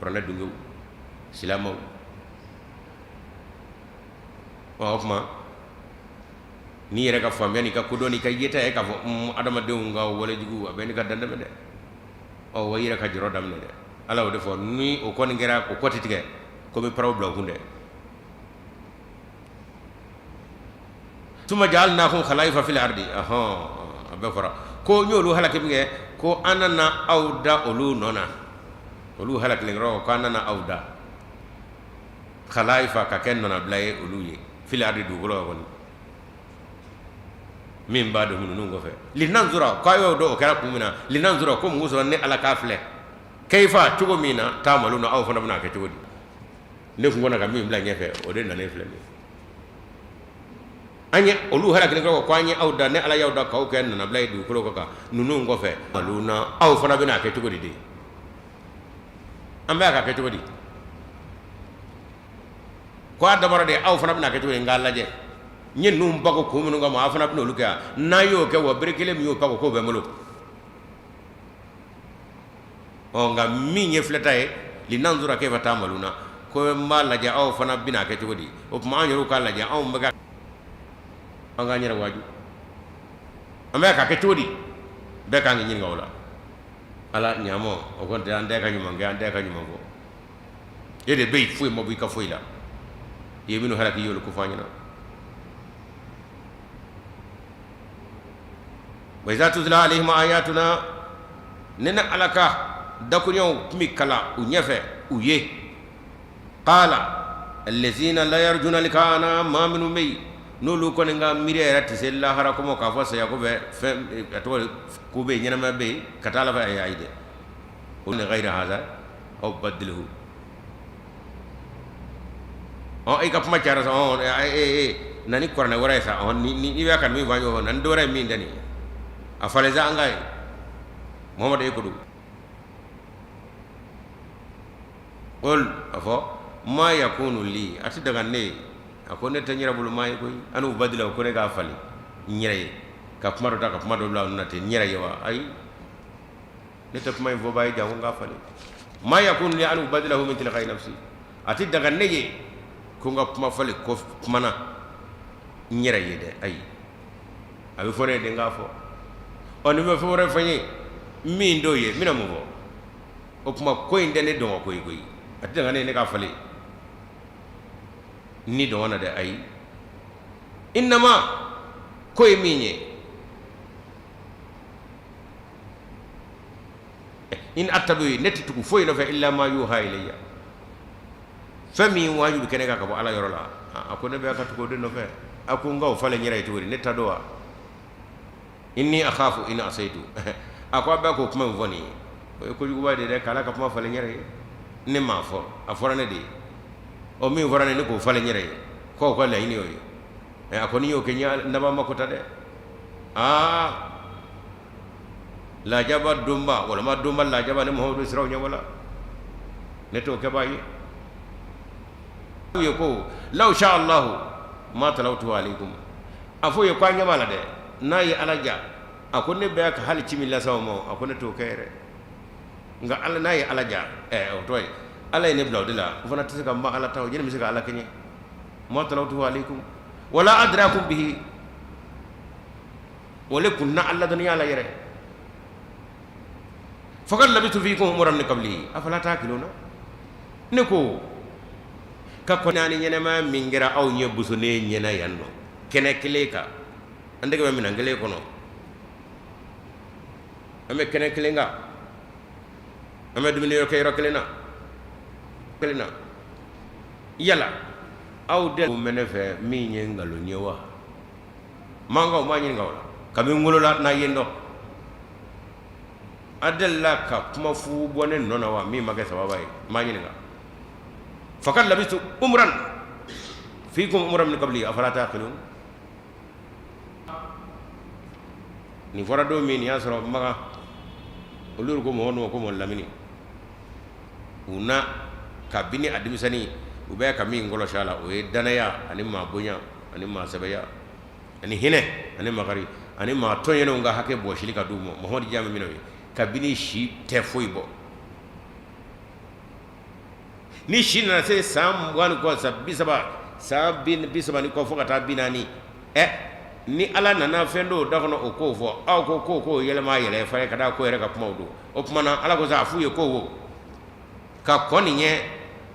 Kuranɛ dungew, silamɛw. Ɔ, o tuma n'i yɛrɛ ka faamuya n'i ka kodɔn n'i ka yeta ye k'a fɔ adamadenw ka walejugu a bɛ ne ka dantɛmɛ dɛ. Ɔ, wa i yɛrɛ ka jɔrɔ daminɛ dɛ. Ala y'o de fɔ, ni o kɔni kɛra, o kɔ tɛ tigɛ ko bɛ paraw bila u kun dɛ. Summa ja'alnakum khalaifa fil ardi. Ɔhɔn, a bɛɛ fɔra ko n y'olu halaki min kɛ, ko an nana aw da olu nɔ na. Olu halakilen kɔrɔ, ko an nana aw da khalaifa, ka kɛ nɔnabila ye olu ye, fil ardi, dugukolo kan kɔni min b'a dɔn ninnu kɔfɛ. Linanzura, ko a y'o dɔn o kɛra kun min na, linanzura, ko mun sɔrɔ ne Ala k'a filɛ, keifa, cogo min na, ta'maluna, aw fana bɛna kɛ cogo di. Ne tun kɔnna ka min bila ɲɛfɛ, o de nanen filɛ nin ye. An ye olu halakilen kɔ, ko an ye aw da, ne Ala y'aw da k'aw kɛ nɔnabila ye dugukolo kɔ kan ninnu kɔfɛ. Maluna, aw fana bɛna kɛ cogo di de? An bɛ ka kɛ cogo di? Ko a dabɔra de, aw fana bɛna kɛ cogo di? N k'a lajɛ, n ye ninnu bago kun minnu kama, aw fana bɛna olu kɛ yan. N'a y'o kɛ, wa bere kelen min y'o bago, k'o bɛ n bolo. Ɔ, nka min ye filɛta ye, linanzura keifa ta'maluna, ko n b'a lajɛ aw fana bɛna kɛ cogo di. O tuma an yɛrɛw k'a lajɛ, anw bɛ ka an k'an yɛrɛ waaju, an bɛ ka kɛ cogo di? Bɛɛ k'an k'i ɲininka o la. Ala ɲamɔ, o kɔni tɛ an tɛ ka ɲuman kɛ, an tɛ ka ɲuman fɔ. E de bɛ yen, foyi ma bɔ i ka foyi la. I ye minnu halaki, i y'olu ko fɔ an ɲɛna. Wa iza tutla alayhim ayatuna, ne ne Ala ka dakuruɲɛw tun bɛ kalan u ɲɛfɛ u ye, qala allazina la yarjuna liqa'ana, maa minnu bɛ yen n'olu kɔni ka miiri yɛrɛ tɛ se lahara ko ma, k'a fɔ saya kɔfɛ fɛn a tɔgɔ ko bɛ yen, ɲɛnamaya bɛ yen ka taa Ala fɛ, ayi dɛ, o ni ghayra haza aw badilhu. Ɔ, i ka kuma cayara sa. Ɔ, ee, na ni kuranɛ wɛrɛ ye sa. Ɔ, ni i b'a ka min fɔ an ye, na ni dɔ wɛrɛ ye min tɛ nin ye. A falen sa, an ka ye Muhamadu, e ko don. Qul, a fɔ, ma yakunu li, a tɛ daga ne ye. A ko ne tɛ n yɛrɛ bolo maa ye koyi, an ubadila, ko ne k'a falen n yɛrɛ ye, ka kuma dɔ ta ka kuma dɔ bila na ten n yɛrɛ ye wa? Ayi, ne tɛ kuma in fɔbaa ye, janko n k'a falen. Ma yakunu li an ubadilahu min tilqa'i nafsi, a tɛ daga ne ye ko n ka kuma falen ko kuma na n yɛrɛ ye dɛ. Ayi, a bɛ fɔ ne ye de n k'a fɔ. Ɔ, ni bɛ fɛn wɛrɛ fɔ n ye min t'o ye, n bɛna mun fɔ? O tuma ko in tɛ ne dɔn ko ye koyi. A tɛ daga ne ye ne k'a falen ni dɔn na dɛ. Ayi, innama, ko ye min ye, in attabi'u, ne tɛ tugu foyi nɔfɛ, illa ma yuha ilayya, fɛn min waaju bɛ kɛ ne kan ka bɔ Ala yɔrɔ la. A ko ne bɛ ka tugu o de nɔfɛ. A ko n ka o falen n yɛrɛ ye cogo di? Ne ta don wa? Inni akhafu in asaitu. A ko a bɛɛ k'o kuma in fɔ nin ye, o ye kojuguba de ye dɛ, k'Ala ka kuma falen n yɛrɛ ye. Ne m'a fɔ, a fɔra ne de ye. Ɔ, min fɔra ne, ne k'o falen n yɛrɛ ye, k'aw ka laɲini y'o ye. A ko n'i y'o kɛ, n ye laban ma ko ta dɛ. Aa, lajaba donba walima donba lajaba, ne Muhamadu siraw ɲɛbɔ la, ne t'o kɛbaa ye. U ye ko law sha Allahu ma talawtu alaykum, a fɔ ye ko a ɲɛ b'a la dɛ, n'a ye Ala ja, a ko ne bɛ ka hali ci min lase aw ma, a ko ne t'o kɛ yɛrɛ. Nka ala n'a ye Ala ja, o tɔ ye Ala ye ne bila o de la, n fana tɛ se ka n ban Ala ta o, jɔni bɛ se ka Ala kɛɲɛ? Ma talawtu alaykum wala adrakum bihi, o le kun na ala ladɔnniya la yɛrɛ. Faqad labistu fikum umran min qablihi afala ta'qiluna. Ne ko ka kɔni ni ɲɛnɛmaya min kɛra aw ɲɛ bosonnen ɲɛna yan nɔ, kɛnɛ kelen kan, an tɛgɛ bɛ minɛn kelen kɔnɔ, an bɛ kɛnɛ kelen kan, an bɛ dumuni kɛ yɔrɔ kelen na kelen na, yala aw de bɛ ne fɛ min ye nkalon ye wa? Mankaw ma ɲininka o la kabini n wolola n'a ye n dɔn. A delila ka kuma fu bɔ ne nɔ na wa min ma kɛ sababa ye? Ma ɲininka. Faqad labistu umran fikum umran min qabli afala ta'qilun. Nin fɔra don min, nin y'a sɔrɔ Makan olu ko mɔgɔ ma ko mɔgɔ lamini u na kabini a denmisɛnnin, u bɛ ka min kɔlɔsi a la, o ye dannaya ani maa bonya ani maa sɛbɛya ani hinɛ ani makari ani maa tɔɲɔnenw ka hakɛ bɔsili ka d'u ma. Muhamadu jaabi minɛ ye kabini si tɛ foyi bɔ. Ni si nana se san 20 ni kɔ, san 30, san 30 ni kɔ, fo ka taa 40, ɛ ni Ala nana fɛn dɔw da kɔnɔ, o k'o fɔ aw ko ko k'o yɛlɛma yɛlɛ fa ye ka da ko yɛrɛ ka kumaw don. O tuma na Ala ko sa, a f'u ye ko wo ka kɔn nin ɲɛ,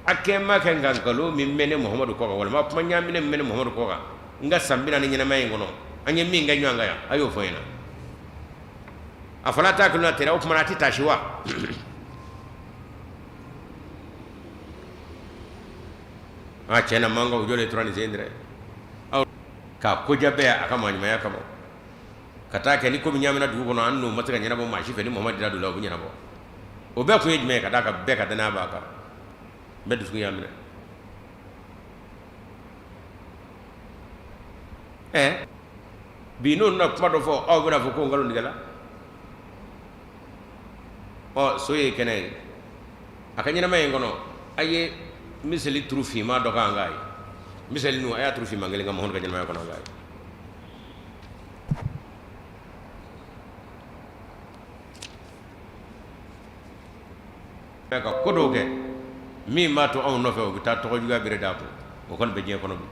a kɛ ma kɛ nka nkalon min bɛ ne Muhamadu kɔ kan, walima kuma ɲaaminen min bɛ ne Muhamadu kɔ kan n ka san 40 ɲɛnamaya in kɔnɔ, an ye min kɛ ɲɔgɔn kan yan, a y'o fɔ n ɲɛna. Afala ta'qiluna tɛrɛ, o tuma na a tɛ taasi wa? A cɛ na man kan, u jɔlen tora nin sen dɛrɛ aw k'a koja bɛɛ a ka maaɲumanya kama ka taa kɛ ni ko min ɲaamina dugu kɔnɔ, an n'o ma se ka ɲɛnabɔ maa si fɛ, ni Muhamadu da don la, o bɛ ɲɛnabɔ. O bɛɛ kun ye jumɛn ye? Ka d'a kan bɛɛ ka danaya b'a kan, bɛɛ dusukun y'a minɛ. Ɛ bi n'o nana kuma dɔ fɔ, aw bɛna fɔ ko nkalontigɛla. Ɔ so ye kɛnɛ ye a ka ɲɛnamaya in kɔnɔ. A ye miseli turu finman dɔ kan k'a ye miseli nu, a y'a turu finman kelen kan Muhamadu ka ɲɛnamaya kɔnɔ k'a ye. Ka ko dɔw kɛ min b'a to anw nɔfɛ, u bɛ taa tɔgɔ juguya bere d'a kun. O kɔni bɛ diɲɛ kɔnɔ bi.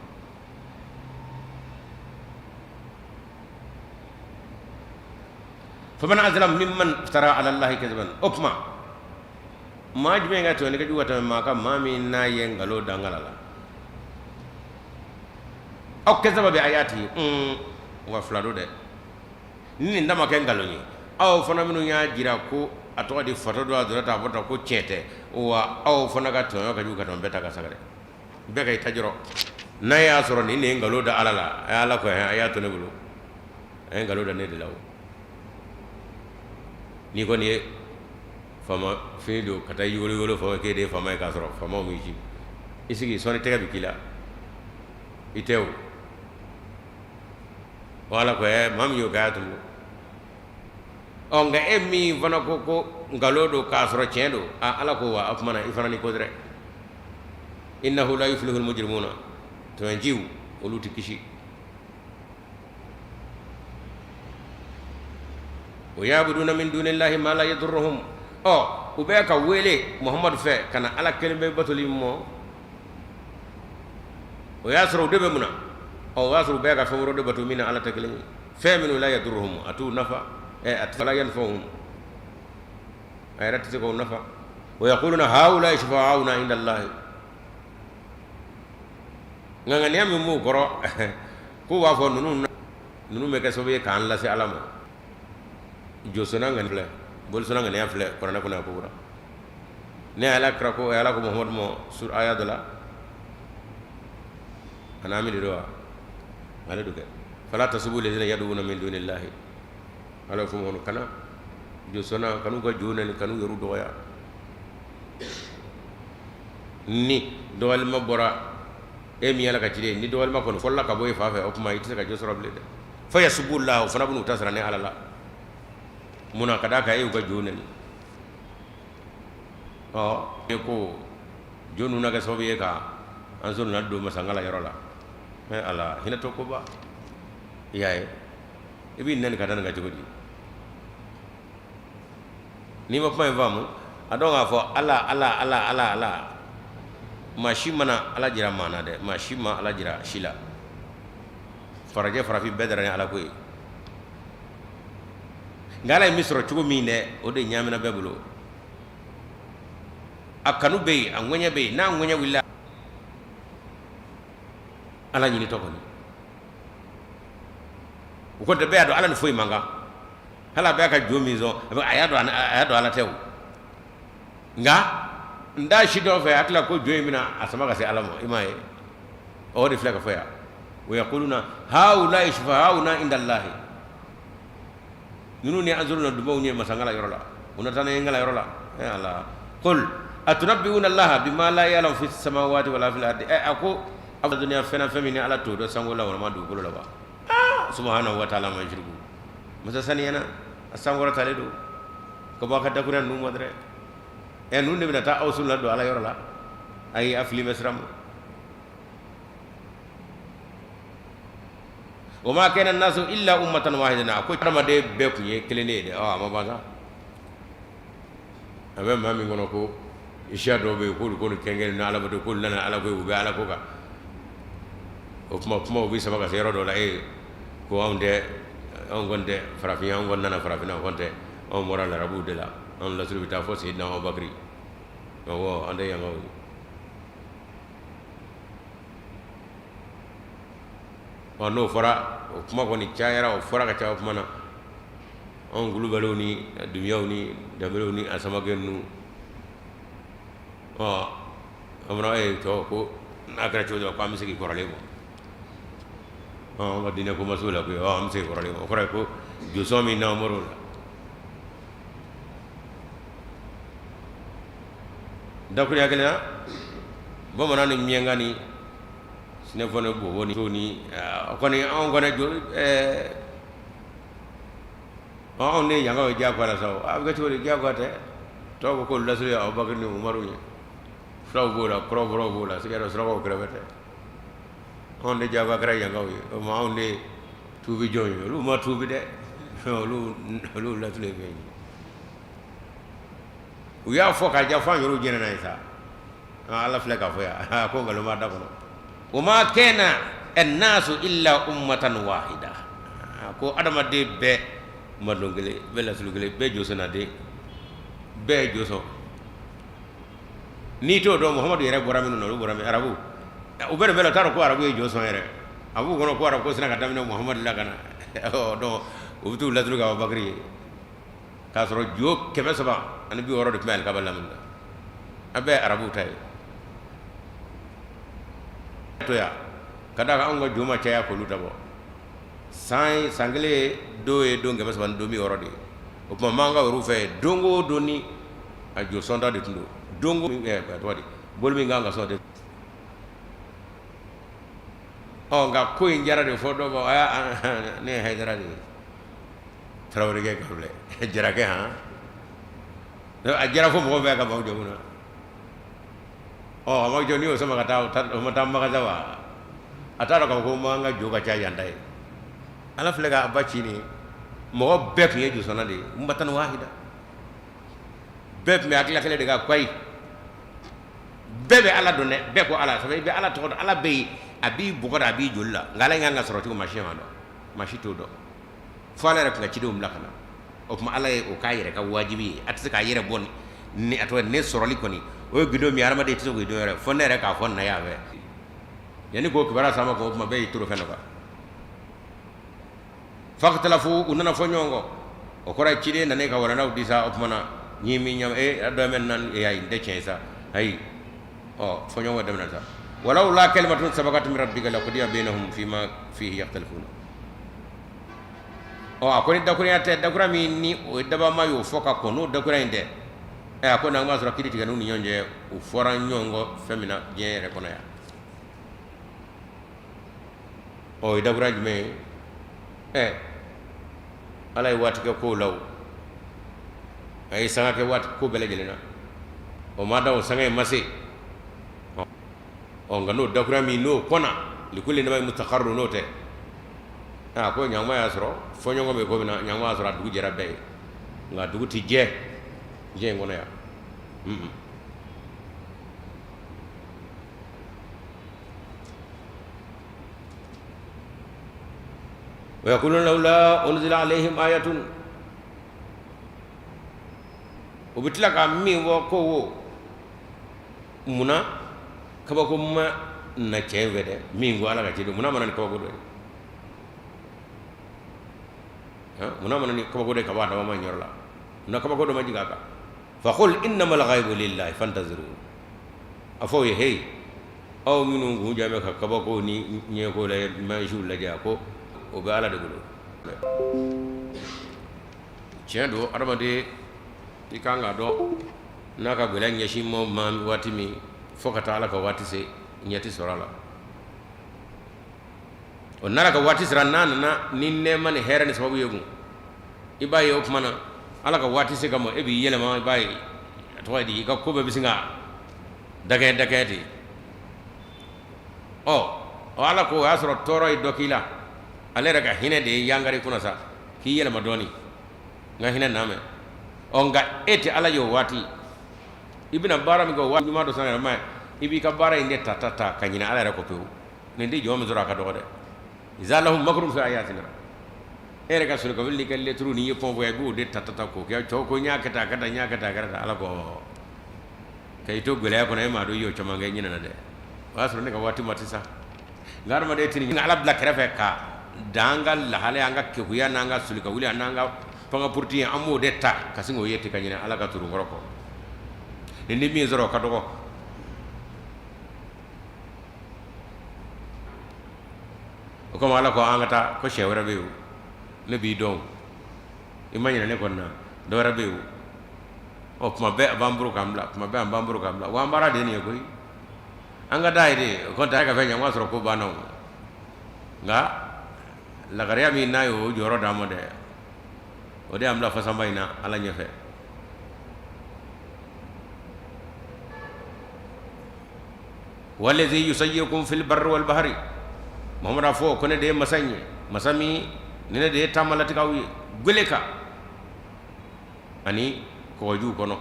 Faman azlamu mimman iftara ala Allahi kaziban, o tuma maa jumɛn ka tɔɲɔni ka jugu ka tɛmɛ maa kan, maa min n'a ye nkalon da Ala la, aw kazaba bi ayati wa fila don dɛ. Ni nin dama kɛ nkalon ye, aw fana minnu y'a jira ko a tɔgɔ di fatɔ don, a donna ta a bɔ ta ko tiɲɛ tɛ wa, aw fana ka tɔɲɔ ka jugu ka tɛmɛ bɛɛ ta kan sa dɛ. Bɛɛ ka i ta jɔrɔ. N'a y'a sɔrɔ nin de ye nkalon da Ala la, a Ala ko a y'a to ne bolo, a ye nkalon da ne de la. O n'i kɔni ye faama fini don ka taa yogolo faama k'e de ye faama ye, k'a sɔrɔ faamaw m'i ci, i sigi sɔɔni tɛgɛ bɛ k'i la, i tɛ o. Ala ko maa min y'o kɛ, a y'a to. Ɔ nka e min fana ko ko nkalon don k'a sɔrɔ tiɲɛ don, aa Ala ko wa, o tuma na i fana ni ko dɛ. Innahu la yuflihul mujrimuna, tɔɲɔjiw olu tɛ kisi. Wa ya'buduna min dunillahi ma la yadurruhum, ɔ u bɛ ka wele Muhamadu fɛ ka na Ala kelen bɛ batoli mɔ, o y'a sɔrɔ u de bɛ mun na? Ɔ o y'a sɔrɔ u bɛ ka fɛn wɛrɛ de bato min na Ala tɛ kelen ye, fɛn minnu la yadurruhum, a t'u nafa, a la yanfa'uhum, a yɛrɛ tɛ se k'o nafa. Wa yaquluna haula'i shufa'auna inda Allahi, nka ŋaniya min b'u kɔrɔ, k'u b'a fɔ ninnu bɛ kɛ sababu ye k'an lase Ala ma. Josonna ŋaniya filɛ, bolisɔnna ŋaniya filɛ kuranɛ kɔnɔ yan kokura. Ne Ala kira ko, Ala ko Muhamadu ma sur aya dɔ la, a n'a mi de don wa, ale don kɛ fala tasubu lazina yad'una min dunillahi. Ala fɔ Muhamadu kana josɔnna, kan'u ka jo nɛni, kan'u yɛrɛ dɔgɔya. Ni dɔgɔyalima bɔra e min Ala ka ciden, ni dɔgɔyalima kɔni fɔlɔla ka bɔ e fa fɛ, o tuma i tɛ se ka jo sɔrɔ bilen dɛ. Fa yasubullah, o fana bɛn'u ta sara ne Ala la. Mun na? Ka d'a kan e y'u ka jo nɛni. Ɔ e ko jo ninnu na kɛ sababu ye ka an so nana don masangala yɔrɔ la. Mɛ Ala hinɛ to koba, i y'a ye, i b'i nɛni ka da nin kan cogo di? N'i ma kuma in faamu, a dɔn k'a fɔ Ala Ala Ala Ala Ala, maa si mana Ala jira maa na dɛ, maa si ma Ala jira si la. Farajɛ farafin bɛɛ dara ni Ala ko ye, nka Ala ye min sɔrɔ cogo min dɛ, o de ɲaamina bɛɛ bolo. A kanu bɛ yen, a ŋɛɲɛ bɛ yen, n'a ŋɛɲɛ wulila Ala ɲinitɔ kɔni, u ko tɛ bɛɛ y'a dɔn Ala ni foyi man kan. Hali a bɛ ka jo min sɔn, a y'a dɔn, a y'a dɔn Ala tɛ o. Nka n t'a si dɔn fɛ, a tila ko jo in bɛna a sama ka se Ala ma. I m'a ye, o de filɛ ka fɔ yan: wa yaquluna haula'i shufa'auna inda Allahi. Ninnu ni an na dubaw ye masangala yɔrɔ la, u na taa n'an ye ngala yɔrɔ la. Ala qul atunabbi'una Allaha bima la ya'lamu fi samawati wala fil ardi. A ko a dunya fɛn fɛn min ni Ala t'o dɔn sanko la walima dugukolo la wa. Subhanahu wa ta'ala amma yushriku. Masa saniyana, a sankɔrɔtalen don ka bɔ a ka dakurunya ninnu ma dɛrɛ. Ɛ ninnu de bɛna taa aw sun ladon Ala yɔrɔ la. Ayi, a fili bɛ sira ma. Wa ma kana nasu illa ummatan wahidatan, a ko adamaden bɛɛ tun ye kelen de ye dɛ. A ma ban sa, a bɛ maa min kɔnɔ ko Siya dɔw bɛ yen k'olu k'olu kɛnkɛn ni ala bato, k'olu nana ala ko, u bɛ ala ko kan. O kuma kumaw bɛ sama ka se yɔrɔ dɔw la, e ko anw tɛ, anw kɔni tɛ farafin, anw kɔni nana farafinna, o kɔni tɛ, anw bɔra larabuw de la, anw lasulu bɛ taa fɔ Seyidina Abubakari, awɔ, an tɛ yankaw ye. Ɔ, n'o fɔra, o kuma kɔni cayara, o fɔra ka caya. O kuma na, anw kulubaliw ni dunbiyaw ni danbɛlɛw ni asamakɛ ninnu, ɔ, an fana ye tɔ ko n'a kɛra cogo dɔ la, ko an bɛ segin kɔrɔlen ma. Ɔ, an ka diinɛ ko ma s'o la koyi. Ɔ, an bɛ segin kɔrɔlen ma, o kɔrɔ ye ko josɔn min n'an bɔr'o la. Dakuruya kelen na, bamanan ni miɲanka ni sinafɔ ni bobo ni to ni kɔni, anw kɔni jo anw ne yankaw ye diyagoya la sa. A bɛ kɛ cogo di? Diyagoya tɛ. Tɔw ko ko lasulu ye Abubakar ni Umaru ye, fulaw b'o la, kɔrɔbɔrɔw b'o la, siga surakaw kɛrɛfɛ tɛ. Anw de diyagoya kɛra yankaw ye. O ma anw de tuubi jɔn ye, olu ma tuubi dɛ, olu lasulu ye fɛn ye. U y'a fɔ k'a ja fo an yɛrɛw jɛnna n'a ye sa. Ala filɛ k'a fɔ yan ko nkalon b'a da kɔnɔ. Wa ma kana annasu illa ummatan wahida, ko adamaden bɛɛ madon kelen, bɛɛ lasulu kelen, bɛɛ josɔnna den, bɛɛ josɔn. N'i t'o dɔn, Muhamadu yɛrɛ bɔra minnu na, olu bɔra min? Arabu. U bɛ nin bɛɛ la, u t'a dɔn ko arabu ye josɔn yɛrɛ. A b'u kɔnɔ ko arabu ko sina ka daminɛ Muhamadu la ka na. Donc u bɛ t'u lasulu kɛ Abubakari ye, k'a sɔrɔ jo 360 de tun bɛ alikaba lamini na, a bɛɛ ye arabuw ta ye. To yan ka d'a kan anw ka jo ma caya k'olu ta bɔ. San san kelen don ye don 300 ni don 60 de ye. O tuma m'an ka yɛrɛw fɛ, don o don ni a jo sɔnta de tun don, don tɔgɔ di, bolo min kan ka sɔn de. Ɔ, nka ko in jara de fɔ dɔ ma, a ne ye Hayidara de ye, Tarawelekɛ ka filɛ Jarakɛ, han, a jara fo mɔgɔw bɛɛ ka maaw jɔ mun na. Ɔ, a ma jɔ, n'i y'o sama ka taa, o ma taa magasin wa? A t'a dɔn k'a fɔ ko m'an ka jo ka ca yan ta ye. Ala filɛ k'a ba ci nin, mɔgɔ bɛɛ tun ye josɔnna de ye, ummatan wahida, bɛɛ tun bɛ hakilila kelen de kan koyi. Bɛɛ bɛ Ala dɔn dɛ, bɛɛ ko Ala, sabu i bɛ Ala tɔgɔ dɔn, Ala bɛ yen, a b'i bɔgɔ da, a b'i joli la, nka Ala in kan ka sɔrɔ cogo, maa si m'a dɔn, maa si t'o dɔn, fo Ala yɛrɛ tun ka cidenw bila ka na. O tuma Ala ye o k'a yɛrɛ ka wajibi ye, a tɛ se k'a yɛrɛ bɔ ni a tɔgɔ ne sɔrɔli kɔni, o ye gindo min ye, hadamaden tɛ se k'o dɔn yɛrɛ, fo ne yɛrɛ k'a fɔ na yan fɛ yanni k'o kibaruya sama k'o tuma bɛɛ y'i toro fɛn dɔ kan. Fakhtalafu, u nana fɔ ɲɔgɔn kɔ. O kɔrɔ ye ciden nana ka walanda di sa. O tuma na ni min ɲa e dɔ bɛ na, e ayi, n tɛ tiɲɛ ye sa, ayi. Ɔ, fɔ ɲɔgɔn kɔ daminɛ sa. Walawla kalimatun sabakat min rabbika laqudiya bainahum fima fihi yakhtalifuna. Ɔ, a ko ni dakurunya tɛ, dakura min ni o ye dabama y'o fɔ ka kɔn, n'o dakura in tɛ, ɛ, a ko n'an b'a sɔrɔ kiri tigɛ n'u ni ɲɔgɔn cɛ, u fɔra ɲɔgɔn kɔ fɛn min na diɲɛ yɛrɛ kɔnɔ yan. Ɔ, o ye dakura jumɛn ye? Ɛ, Ala ye waati kɛ kow la, o a ye sanga kɛ waati ko bɛɛ lajɛlen na, o ma da o sanga in ma se. Ɔ, nka n'o dakura min n'o kɔnna, likulli naba'in mustaqarrun, n'o tɛ, a ko ɲama y'a sɔrɔ fɔɲɔgɔn bɛ ko min na, ɲama y'a sɔrɔ a dugu jɛra bɛɛ ye, nka dugu tɛ jɛ diɲɛ in kɔnɔ yan. Wa yaquluna lawla unzila alayhim ayatun, u bɛ tila ka min fɔ ko wo munna kabako ma na cɛ fɛ dɛ, min ko Ala ka ciden, munna ma na ni kabako dɔ ye? Munna ma na ni kabako dɔ ye ka bɔ a dabama in yɔrɔ la? Munna kabako dɔ ma jigin a kan? Faqul innamal ghaibu lillahi fantaziru. A fɔ o ye, hey, aw minnu kun jɛ bɛ ka kabako ni ɲɛko la mansiw lajɛ, a ko o bɛ Ala de bolo. Tiɲɛ don, adamaden i kan k'a dɔn n'a ka gɛlɛya ɲɛsin ma waati min, fo ka taa Ala ka waati se, ɲɛ tɛ sɔrɔ a la. O n'Ala ka waati sera, n'a nana ni nɛɛma ni hɛrɛ ni sababu ye kun, i b'a ye o tuma na Ala ka waati se ka ma, e b'i yɛlɛma, i b'a ye a tɔgɔ ye di, i ka ko bɛɛ bɛ sin ka dakɛ dakɛ ten. Ɔ, Ala ko o y'a sɔrɔ tɔɔrɔ ye dɔ k'i la, ale yɛrɛ ka hinɛ de ye yangari kunna sa k'i yɛlɛma dɔɔnin, n ka hinɛ na mɛn. Ɔ, nka e tɛ Ala ye o waati. I bɛna baara min kɛ o ɲuman dɔ san ma, i b'i ka baara in de ta ta ta ka ɲinɛ Ala yɛrɛ kɔ pewu. Nin tɛ jɔn min sɔrɔ, a ka dɔgɔ dɛ. Iza lahum makrun fi ayatina. E yɛrɛ ka sɔrɔ ka wuli n'i ka lettre n'i ye pɔn fɔ, i b'o de ta ta ta k'o kɛ cɛw ko n y'a kɛ tan, a ka tan, n y'a kɛ tan, a kɛra tan. Ala ko ka i to gɛlɛya kɔnɔ, e m'a dɔn i y'o caman kɛ, i ɲinɛna dɛ. O y'a sɔrɔ ne ka waati ma tɛ sa. Nka hadamaden tɛ nin Ala bila kɛrɛfɛ ka dan an ka lahalaya, an ka kekuya, n'an ka soli ka wuli, n'an ka fanga puruti, an b'o de ta ka sin k'o ye ten ka ɲinɛ Ala ka turunkɔrɔ kɔ. Nin ni min sɔrɔ, o ka dɔgɔ. O kama Ala ko an ka taa ko siɲɛ wɛrɛ bɛ yen, ne b'i dɔn, i ma ɲinɛ ne kɔni na, dɔ wɛrɛ bɛ yen. Ɔ tuma bɛɛ a b'an bolo k'an bila, tuma bɛɛ an b'an bolo k'an bila. Wa an baara de ye nin ye koyi, an ka taa ye de. O kɔni tɛ ka fɛn ɲɛ, n k'a sɔrɔ ko banna o. Nka lagariya min n'a y'o jɔyɔrɔ d'an ma dɛ, o de y'an bila fasanba in na Ala ɲɛfɛ. Wallazi yusayyirukum fil barri wal bahri. Muhamadu a fɔ ko ne de ye masa in ye, masa min ni ne de ye taama latigɛ aw ye gwele kan ani kɔgɔjiw kɔnɔ.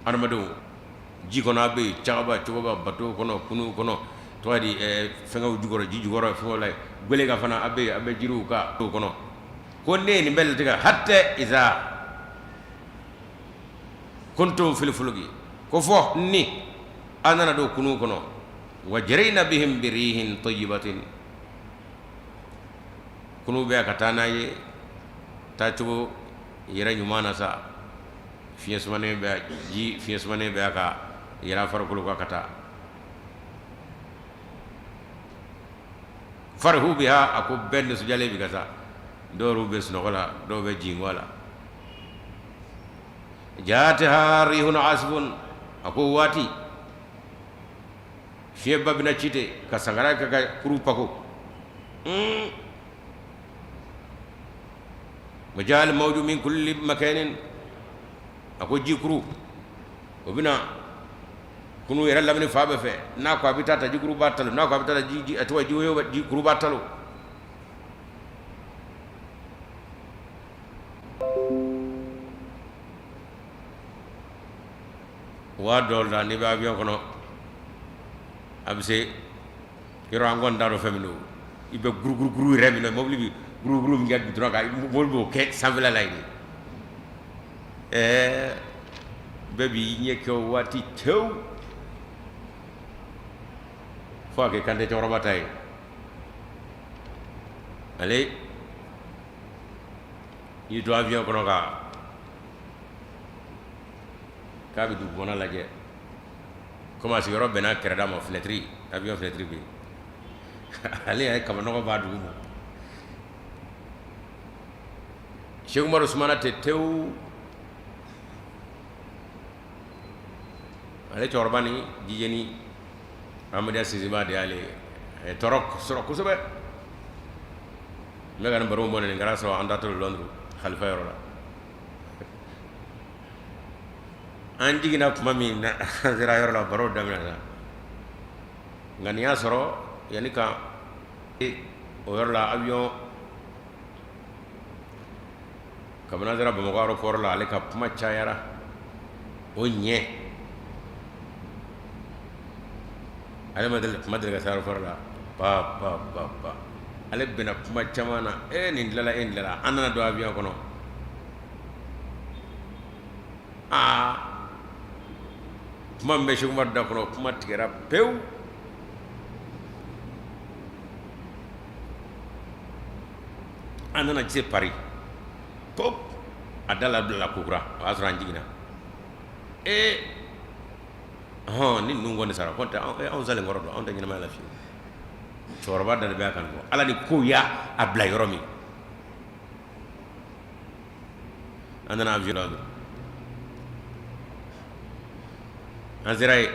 Adamadenw, ji kɔnɔ a bɛ yen, cagaba cogoba, bateau kɔnɔ, kunu kɔnɔ, tɔgɔ di fɛngɛw jukɔrɔ, ji jukɔrɔ fɛngɛw la, gwele kan fana a bɛ yen, a bɛ jiriw kan kɔnɔ. Ko ne ye nin bɛɛ latigɛ. Hatta iza kuntum fil fuluki, ko fɔ ni an nana don kunu kɔnɔ, wa jarayna bihim birihin tayyibatin, kunu bɛ ka taa n'a ye taacogo yɛrɛ ɲuman na sa, fiɲɛ sumanen bɛ, ji fiɲɛ sumanen bɛ ka yɛlɛ farikolo kan ka taa. Farihu biha, a ko bɛɛ nisɔndiyalen bi ka sa, dɔw bɛ sunɔgɔ la, dɔw bɛ jingɔ la. Jaatiha rihun asifun, a ko waati fiɲɛba bɛna ci ten ka sangara kɛ ka kuru pako. Wa jaal mawju min kulli makanin, a ko jikuru o bɛna kunu yɛrɛ lamini fan bɛɛ fɛ. N'a ko a bɛ taa ta, jikuru b'a talo. N'a ko a bɛ taa ji, a tɔgɔ ji, jikuru b'a talo. Waa dɔw la, n'i bɛ avion kɔnɔ, a bɛ se yɔrɔ, an kɔni t'a dɔn fɛn min don, i bɛ guruguruguru yɛrɛ min na, mobili bɛ guruguru min kɛ goudron kan, mobili b'o kɛ sanfɛla la yen. Ɛɛ, bɛɛ b'i ɲɛ kɛ o waati tewu, fo a kɛ Kante cɛkɔrɔba ta ye. Ale y'i to avion kɔnɔ ka k'a bɛ dugukɔnɔ lajɛ, komi a sigiyɔrɔ bɛnna kɛrɛda ma, fenêtre, avion fenêtre bɛ yen. Ale y'a ye kabanɔgɔ b'a dugu ma. Seku Umaru sumana ten tewu. Ale cɛkɔrɔba ni jijeni Ahmadiyya sinsinbaa de y'ale ye. A ye tɔɔrɔ sɔrɔ kosɛbɛ. N bɛ ka nin baro bɔ, nin kɛra sɔrɔ an taatɔ Londres xalifa yɔrɔ la. An jiginna tuma min na, an sera yɔrɔ la, baro daminɛna. Nka nin y'a sɔrɔ yanni ka o yɔrɔ la, avion kabini an sera Bamakɔ aéroport la, ale ka kuma cayara o ɲɛ. Ale ma deli, kuma deli ka se aéroport la pa pa pa pa. Ale bɛnna kuma caman na. E nin tilala, e nin tilala. An nana don avion kɔnɔ. Aa, kuma min bɛ Seku Umaru da kɔnɔ, kuma tigɛra pewu. An nana se Paris pop, a da labilala kokura. O y'a sɔrɔ an jiginna. Ee hɔn, ni ninnu kɔni sara, kɔn tɛ anw salen kɔrɔ don, anw tɛ ɲɛnamaya la fiyewu. Cɛkɔrɔba da de bɛ a kan fɔ Ala ni ko y'a a bila yɔrɔ min. An nana avion la, an sera yen,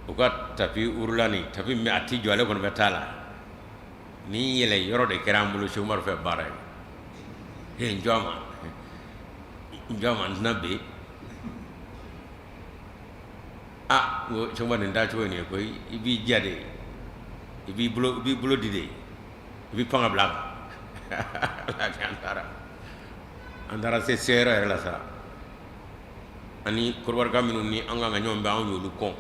u ka tapis roulant ni tapis min a tɛ jɔ, ale kɔni bɛ taa la ni yɛlɛ yɔrɔ de kɛra an bolo. Seku Umaru fɛ baara ye. N jɔ a ma, n jɔ a ma, n tɛna bin. Aa, n ko Seku Umaru, nin taa cogo ye nin ye koyi. I b'i ja de, i b'i bolo di de, i b'i pan ka bila a kan. An taara, an taara se yɔrɔ yɛrɛ la sa. Ani kɔdiwarika minnu ni an kan ka ɲɔgɔn bɛn, anw y'olu kɔn.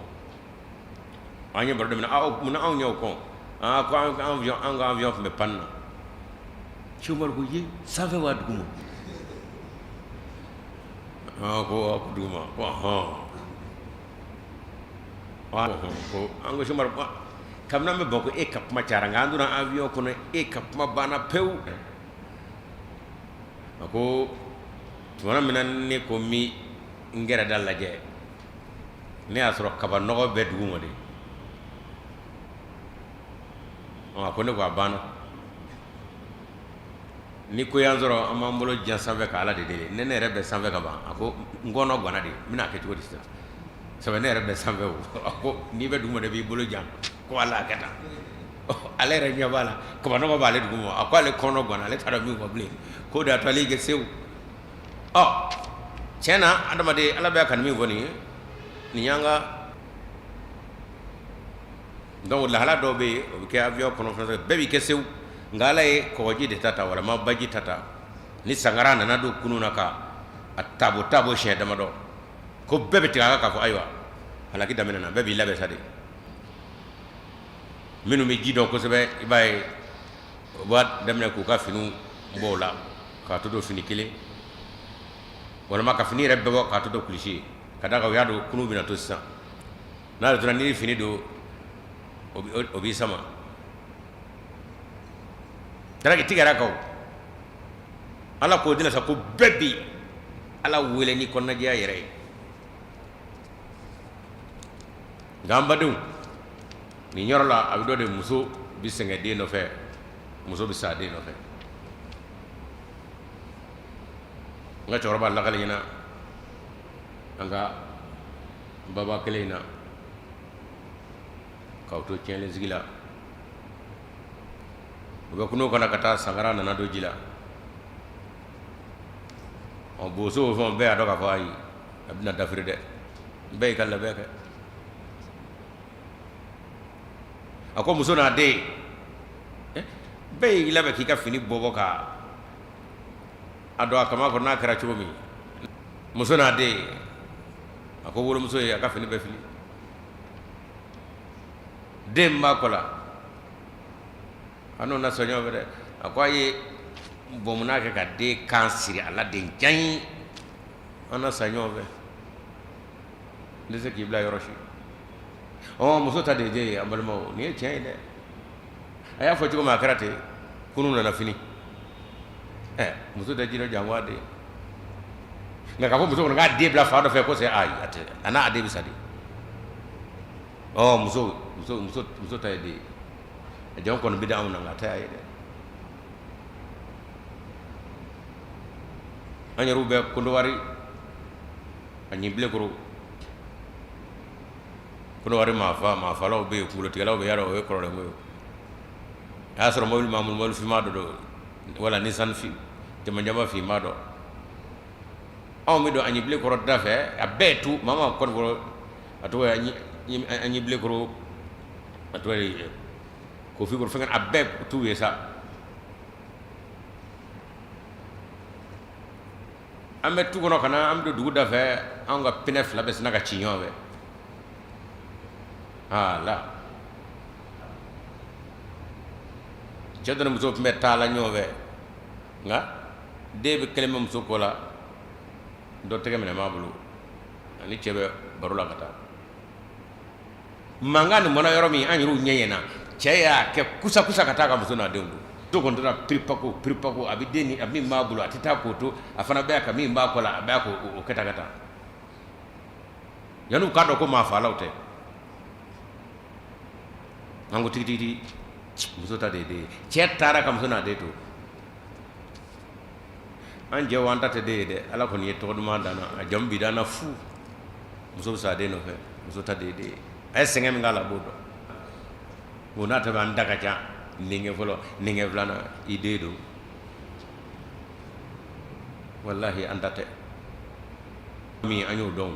An ye baro daminɛ, aw munna anw y'aw kɔn? Aa, ko an avion, an ka avion tun bɛ panne na. Cheikh Umaru ko ye sanfɛ wa duguma? Aa, ko duguma. Ko hɔn, ko an ko Cheikh Umaru, kabini an bɛ Bamakɔ e ka kuma cayara, nka an donna avion kɔnɔ e ka kuma banna pewu. A ko tuma min na ne ko n bɛ n kɛrɛda lajɛ, ne y'a sɔrɔ kaba nɔgɔ bɛ dugu ma de. A ko ne ko a banna, ni ko y'an sɔrɔ an b'an bolo jan sanfɛ ka Ala de deli. Ne yɛrɛ bɛ sanfɛ ka ban. A ko n kɔnɔ ganna de, n bɛna kɛ cogo di sisan? Sabu ne yɛrɛ bɛ sanfɛ. O a ko n'i bɛ dugu ma de b'i bolo jan ko Ala a kɛ tan. Ale yɛrɛ ɲɛ b'a la, kaba nɔgɔ b'ale dugu ma. A ko ale kɔnɔ ganna, ale t'a dɔn min fɔ bilen, k'o de y'a to ale y'i kɛ sewu. Ɔ tiɲɛ na, adamaden Ala bɛ ka nin min fɔ nin ye, nin y'an ka donc lahala dɔw bɛ yen, o bɛ kɛ avion kɔnɔ fana, bɛɛ b'i kɛ sewu. Nka Ala ye kɔgɔji de ta ta walima baji ta ta ni sangara nana don kunun na ka a tabo tabo siɲɛ damadɔ, ko bɛɛ bɛ tigɛ a kan k'a fɔ ayiwa, halaki daminɛna, bɛɛ b'i labɛn sa de. Minnu bɛ ji dɔn kosɛbɛ, i b'a ye u b'a daminɛ k'u ka finiw bɔ o la k'a to don fini kelen, walima ka fini yɛrɛ bɛɛ bɔ k'a to don kulisi ye, ka d'a kan u y'a dɔn kunun bɛna to sisan. N'a tora n'i ye fini don, o b'i sama daraki tigɛra kan. Ala k'o de la sa ko bɛɛ bi Ala wele ni kɔnɔnajɛya yɛrɛ ye. Nka an badenw, nin yɔrɔ la a bɛ dɔ de, muso bɛ sɛgɛn den nɔfɛ, muso bɛ sa den nɔfɛ. N ka cɛkɔrɔba lakali ɲɛna an ka baba kelen in na k'aw to tiɲɛlen sigi la, u bɛ kungo kɔnɔ ka taa, sankara nana don ji la. Ɔ bosow fɛn bɛɛ y'a dɔn k'a fɔ ayi, a bɛna dafiri dɛ, bɛɛ y'i ka labɛn kɛ. A ko muso n'a den, bɛɛ y'i labɛn k'i ka fini bɔ bɔ ka a don a kama kɔnɔ. N'a kɛra cogo min, muso n'a den, a ko wolomuso ye a ka fini bɛɛ fili, den b'a kɔ la, a n'o na sɔn ɲɔgɔn fɛ dɛ. A ko a ye bɔnmuna kɛ ka den kan siri a la den jan, an na sa ɲɔgɔn fɛ, n tɛ se k'i bila yɔrɔ si. Ɔ muso ta de ye den ye. An balimaw, nin ye tiɲɛ ye dɛ. A y'a fɔ cogo min, a kɛra ten. Kunun nana fini, ɛ muso tɛ ji dɔ janko a den. Nka k'a fɔ muso kɔni k'a den bila fa dɔ fɛ ko c'est ayi, a tɛ, a n'a den bɛ sa de. Ɔ muso muso muso muso ta ye den ye. A jamu kɔni bɛ di anw na, nka a ta y'a ye dɛ. An yɛrɛw bɛ Kondowari a ɲinbilekoro, Kondowari maafa maafalaw bɛ yen, kunkolotigɛlaw bɛ yala, o ye kɔrɔlen ko ye. A y'a sɔrɔ mobili b'an bolo, mobili finman dɔ don wala Nissan fin jamanjama finman dɔ. Anw bɛ don a ɲinbilekɔrɔ da fɛ, a bɛɛ tu maa ma kɔni kɔrɔ, a tɔgɔ ye a ɲinbilekɔrɔ, a tɔgɔ ye kofi kɔrɔ fɛn, a bɛɛ tu ye sa. An bɛ tu kɔnɔ ka na, an bɛ don dugu da fɛ, an ka pinɛ fila bɛ sin ka ci ɲɔgɔn fɛ. Ala cɛ dɔ ni muso tun bɛ taa la ɲɔgɔn fɛ, nka den bɛ kelen bɛ muso kɔ la, dɔ tɛgɛ minɛ b'a bolo, ani cɛ bɛ baro la ka taa. Mankan nin bɔra yɔrɔ min, an yɛrɛw ɲɛ ɲɛna, cɛ y'a kɛ kusa kusa ka taa ka muso n'a denw to. Muso kɔni tora piripako piripako, a bɛ den ni a min b'a bolo, a tɛ taa k'o to, a fana bɛ ka min b'a kɔ la, a bɛ k'o kɛ tan ka taa. Yan'u k'a dɔn ko maa faalaw tɛ, an ko tigitigi, muso ta de ye den ye. Cɛ taara ka muso n'a den to. An jɛw, an ta tɛ den ye dɛ. Ala kɔni ye tɔgɔ duman d'an na, a jamu bi d'an na fu. Muso bɛ sa den nɔfɛ, muso ta de ye den ye. A ye sɛgɛn min k'a la, a b'o dɔn. Bon, n'a ta bɛ an da ka ca, denkɛ fɔlɔ, denkɛ filanan, i den don. Walahi, an ta tɛ min, an y'o dɔn.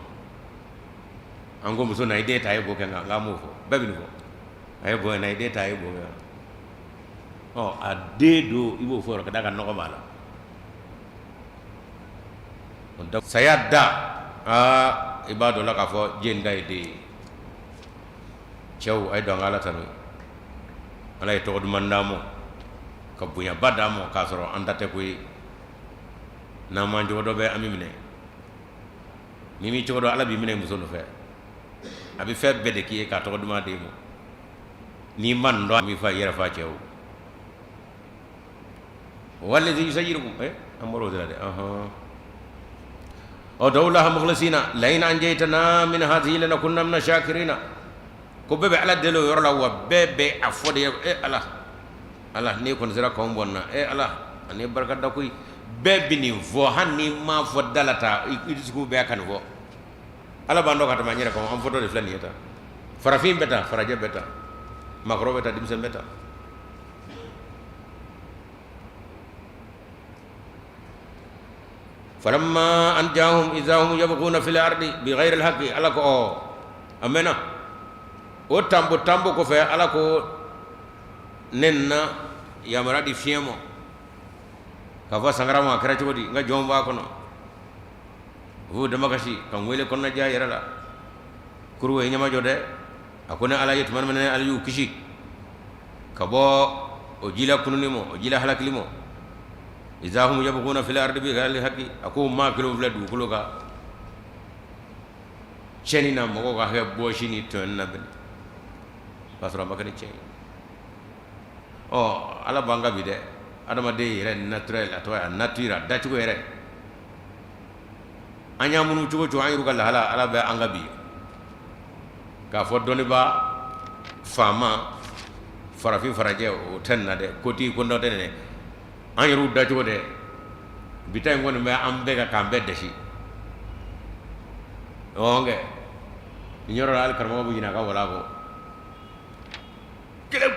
An ko muso na i den ta, a ye bo kɛ, nka an m'o fɔ. Bɛɛ bɛ nin fɔ, a ye bo na i den ta, a ye bo kɛ. Ɔ a den don, i b'o fɔ ka d'a kan nɔgɔ b'a la. Saya da. Aa, i b'a dɔn la k'a fɔ diɲɛ da ye den ye. Cɛw, a ye don an ka Ala tanu. Ala ye tɔgɔ duman d'an ma, ka bonyaba d'an ma, k'a sɔrɔ an ta tɛ ko ye. N'an m'an cogo dɔn bɛɛ, an bɛ minɛ. N'i m'i cogo dɔn, Ala b'i minɛ muso nɔfɛ. A bɛ fɛn bɛɛ de k'i ye k'a tɔgɔ duman d'e ma. N'i ma nin dɔn, a b'i fa i yɛrɛ fa cɛw. Wallazi yusayyirukum, an bɔra o de la dɛ. Ɔhɔn, ɔ dawulaha mukhlisina la in anjaytana min hadhihi lanakunanna mina shakirina. Ko bɛɛ bɛ Ala deli o yɔrɔ la, wa bɛɛ bɛ a fɔ de, e Ala, Ala, n'i kɔni sera k'anw bɔ nin na, e Ala, ani barika da koyi. Bɛɛ bɛ nin fɔ, hali n'i m'a fɔ da la ta, i dusukun bɛɛ ka nin fɔ. Ala b'an dɔn ka tɛmɛ an yɛrɛ kan. An fɔtɔ de filɛ nin ye tan. Farafin bɛ tan, farajɛ bɛ tan, maakɔrɔ bɛ tan, denmisɛn bɛ tan. Falamma anjahum idha hum yabghuna fil ardi bighayri alhaqi. Ala ko ɔ a mɛnna o tanbo tanbo kɔfɛ, Ala ko ne na yamaruya di fiɲɛ ma k'a fɔ sankara ma, a kɛra cogo di? N ka jɔnw b'a kɔnɔ, u b'u damakasi ka n wele kɔnɔnajɛya yɛrɛ la. Kuru ye ɲɛmajɔ dɛ. A ko ne Ala ye tuma min na ne Ala y'u kisi ka bɔ o jila kununi ma, o jila halakili ma, idha hum yabghuna fil ardi bighayri alhaqi, a ko maa kelen filɛ dugukolo kan tiɲɛni na, mɔgɔw ka hakɛ bɔsi ni tɔɲɔni na bɛn, k'a sɔrɔ a ma kɛ ni tiɲɛ ye. Ɔ Ala b'an ka bi dɛ. Adamaden yɛrɛ naturel, a tɔgɔ a nature, a dacogo yɛrɛ, an y'a munu cogo cogo, an yɛrɛ ka lahala, Ala bɛ an ka bi k'a fɔ dɔnnibaa faama farafin farajɛ o tɛ nin na dɛ, kotigi ko dɔ tɛ nin dɛ, an yɛrɛw dacogo dɛ. Bi ta in kɔni bɛ an bɛɛ kan k'an bɛɛ dɛsi. Ɔ kɛ nin yɔrɔ la, hali karamɔgɔ bɛ ɲinɛ a ka wala kɔ kelen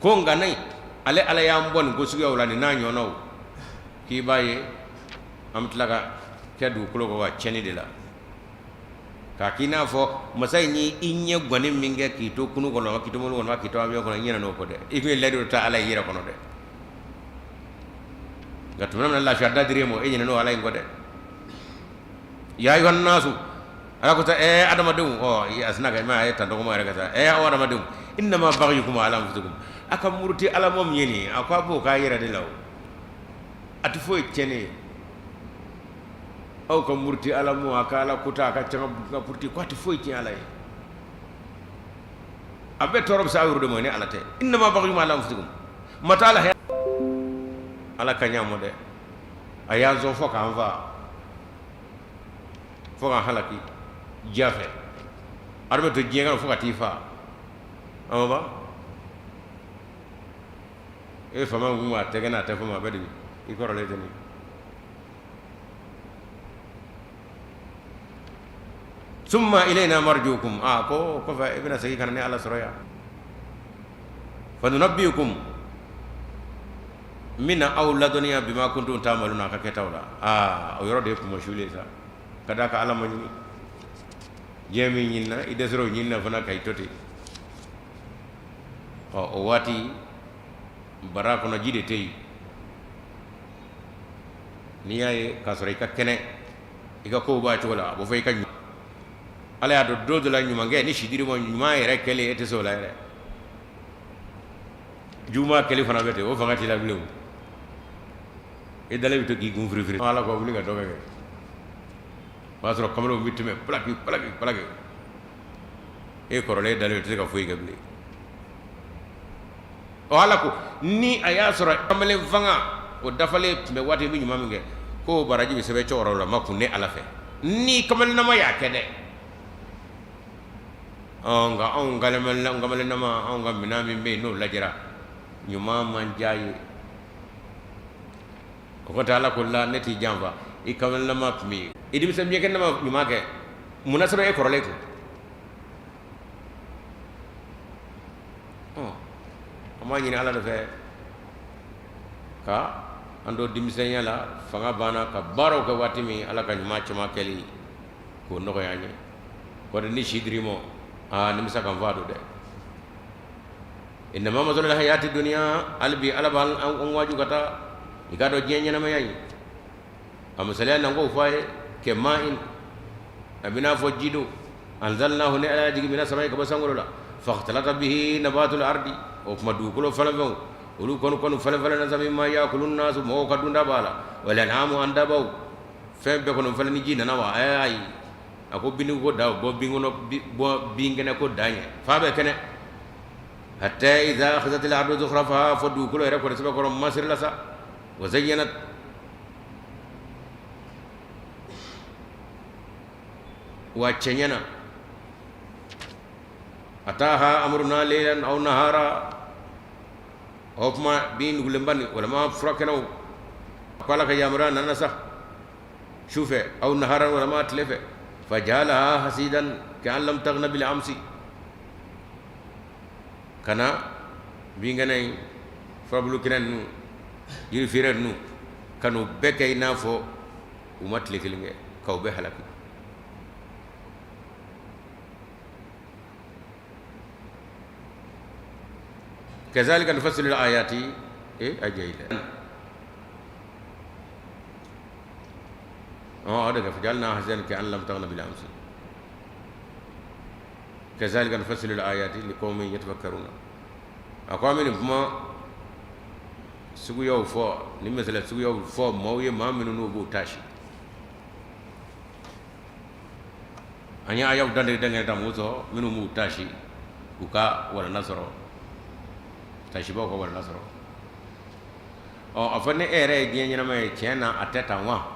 ko. Nka ne ale Ala y'an bɔ nin ko suguyaw la, nin n'a ɲɔgɔnnaw, k'i b'a ye an bɛ tila ka kɛ dugukolo kɔ ka tiɲɛni de la, k'a k'i n'a fɔ masa in y'i ɲɛ gwanni min kɛ k'i to kunu kɔnɔ, k'i to mobili kɔnɔ, k'i to avion kɔnɔ, i ɲinɛna o kɔ dɛ. I tun ye layidu ta Ala ye i yɛrɛ kɔnɔ dɛ. Nka tuma min na lafiya da dir'e ma, e ɲinɛna o Ala in kɔ dɛ. Ya ayuhan nasu, Ala ko ta, ɛ adamadenw, ɔ a sina ka ma a ye tan tɔgɔma yɛrɛ ka taa, ɛ aw adamadenw, innama baghiyukum ala anfusikum, a ka muruti Ala mɔ min ye nin ye, a ko a b'o k'a yɛrɛ de la, o a tɛ foyi tiɲɛ ne ye. Aw ka muruti Ala mɔ, a ka Ala kota, a ka ca ka puruti, ko a tɛ foyi tiɲɛ Ala ye. A bɛɛ tɔɔrɔ bɛ se aw yɛrɛ de ma, ni Ala tɛ. Innama baghiyukum ala anfusikum mata ala. Ala ka ɲa mɔ dɛ. A y'an sɔn fo k'an fa, fo k'an halaki diya fɛ. A bɛ to diɲɛ kɔnɔ fo ka t'i fa. A e faama kun a tɛ n'a tɛ fɔ ma, a bɛɛ de i kɔrɔlen tɛ nin. Summa ilayna marji'ukum, a ko kɔfɛ i bɛna segin ka na ne Ala sɔrɔ yan. Fanunabbi'ukum, n bɛna aw ladɔnniya bima kuntum ta'maluna, a ka kɛtaw la. Aa, o yɔrɔ de ye kunmasuli ye sa, ka d'a kan Ala ma ɲini diɲɛ min ɲinina, i dɛsɛra o ɲinina fana ka i to ten. Ɔ o waati bara kɔnɔ ji de tɛ yen. N'i y'a ye k'a sɔrɔ i ka kɛnɛ, i ka kow b'a cogo la, a bɛ fɔ i ka ɲuman. Ala y'a dɔn don dɔ la ɲumankɛ ni si dir'i ma, ɲuman yɛrɛ kɛlen e tɛ se o la yɛrɛ. Juguman kɛli fana bɛ ten, o fanga t'i la bilen. O i dalen bɛ to k'i kun firifiri, Ala ko wuli ka dɔ kɛ. O y'a sɔrɔ kamalenw bɛ tɛmɛ palaki palaki palaki, e kɔrɔlen dalen i tɛ se ka foyi kɛ bilen. Ɔ Ala ko ni a y'a sɔrɔ kamalen fanga o dafalen tun bɛ waati bɛ ɲuman min kɛ, k'o baraji bɛ sɛbɛn cɛkɔrɔba kun ne Ala fɛ, ni kamalennama y'a kɛ dɛ. Nka anw kamalennama, anw ka minɛn min bɛ yen n'o lajɛra, ɲuman man diya ye. O ko tɛ Ala ko la, ne t'i janfa. I kamalennama tun bɛ yen, i denmisɛn ɲɛkɛnɛma ɲuman kɛ, mun na sɛbɛn e kɔrɔlen kun? An b'a ɲini Ala de fɛ ka an to denmisɛnya la, fanga banna ka baaraw kɛ waati min, Ala ka ɲuman caman kɛli k'o nɔgɔya an ye. Kɔri ni si dir'i ma, aa, nimisa kan fa don dɛ. Innama masalul hayati dunya, hali bi Ala b'an waaju ka taa. I k'a dɔn diɲɛ ɲɛnamaya in a misaliya na, n k'o fɔ a ye. Kama in, a bɛ n'a fɔ ji don, anzalnahu, ne Ala y'a jigin, mina samai, ka bɔ sankolo la, fakhtalata bihi nabatul ardi, o tuma dugukolo falenfɛnw olu kɔni falen falenna sa, mimma yakulu nasu, mɔgɔw ka dunda b'a la, wal an'amu, an dabaw, fɛn bɛɛ kɔni falen ni ji nana wa. Ayi, a ko bin ko da bɔ bin kɔnɔ, bɔ binkɛnɛ ko dan ye fa bɛ kɛnɛ, hatta idha akhadhat al ardu zukhrafaha, fo dugukolo yɛrɛ kɔni sɛbɛkɔrɔ masirila sa, wa zayyanat, wa cɛɲɛna, ataha amruna laylan aw nahara, o tuma bin nugulenba ni walima furakɛnɛw, ko Ala ka yamaruya nana sa su fɛ, aw nahara, walima tile fɛ, fajalaha hasidan ka'an lam taghna bil amsi, ka na binkɛnɛ in, furabulu kɛnɛ ninnu, yiri feere ninnu, ka n'u bɛɛ kɛ i n'a fɔ u ma tile kelen kɛ, k'u bɛɛ halaki. Kazalika nufassilu ayati e ajayila o de ka fajalna hasidan ka'an lam taghna bil amsi kazalika nufassilu ayati liqawmin yatafakkaruna. A ko an bɛ nin kuma suguyaw fɔ, nin masala suguyaw fɔ maaw ye, maa minnu n'u b'u taasi. An ye ayaw dantigɛ dantigɛ ta mɔgɔw sɔrɔ minnu b'u taasi, u ka walanda sɔrɔ, taasibaw ka walanda sɔrɔ. Ɔ, a fɔ ni e yɛrɛ ye diɲɛ ɲɛnama ye, tiɲɛ na a tɛ tan wa?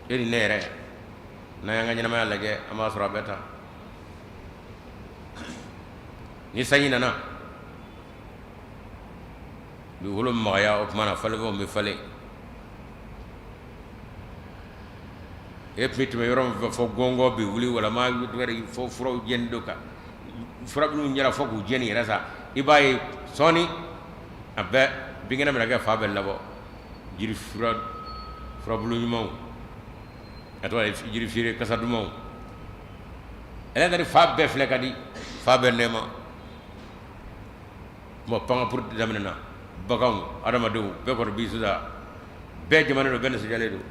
E ni ne yɛrɛ, n'an y'an ka ɲɛnamaya lajɛ, an b'a sɔrɔ a bɛ tan. Ni sanji nana, dugukolo bɛ magaya, o tuma na falenfɛnw bɛ falen. E tun bɛ tɛmɛ yɔrɔ min fɛ, fo gɔngɔn bɛ wuli, walima fo furaw jɛni don, ka furabuluw jɛra fo k'u jɛni yɛrɛ sa, i b'a ye sɔɔni a bɛɛ binkɛnɛ bɛna kɛ fan bɛɛ labɔ, jiri furabulu ɲumanw, a tɔgɔ ye jiri feere kasa dumanw, ɛlɛn fan bɛɛ filɛ ka di, fan bɛɛ nɛɛma. Kuma panpuru daminɛna, baganw, adamadenw bɛɛ kɔrɔ bi sisan, bɛɛ jamana don, bɛɛ nisɔndiyalen don.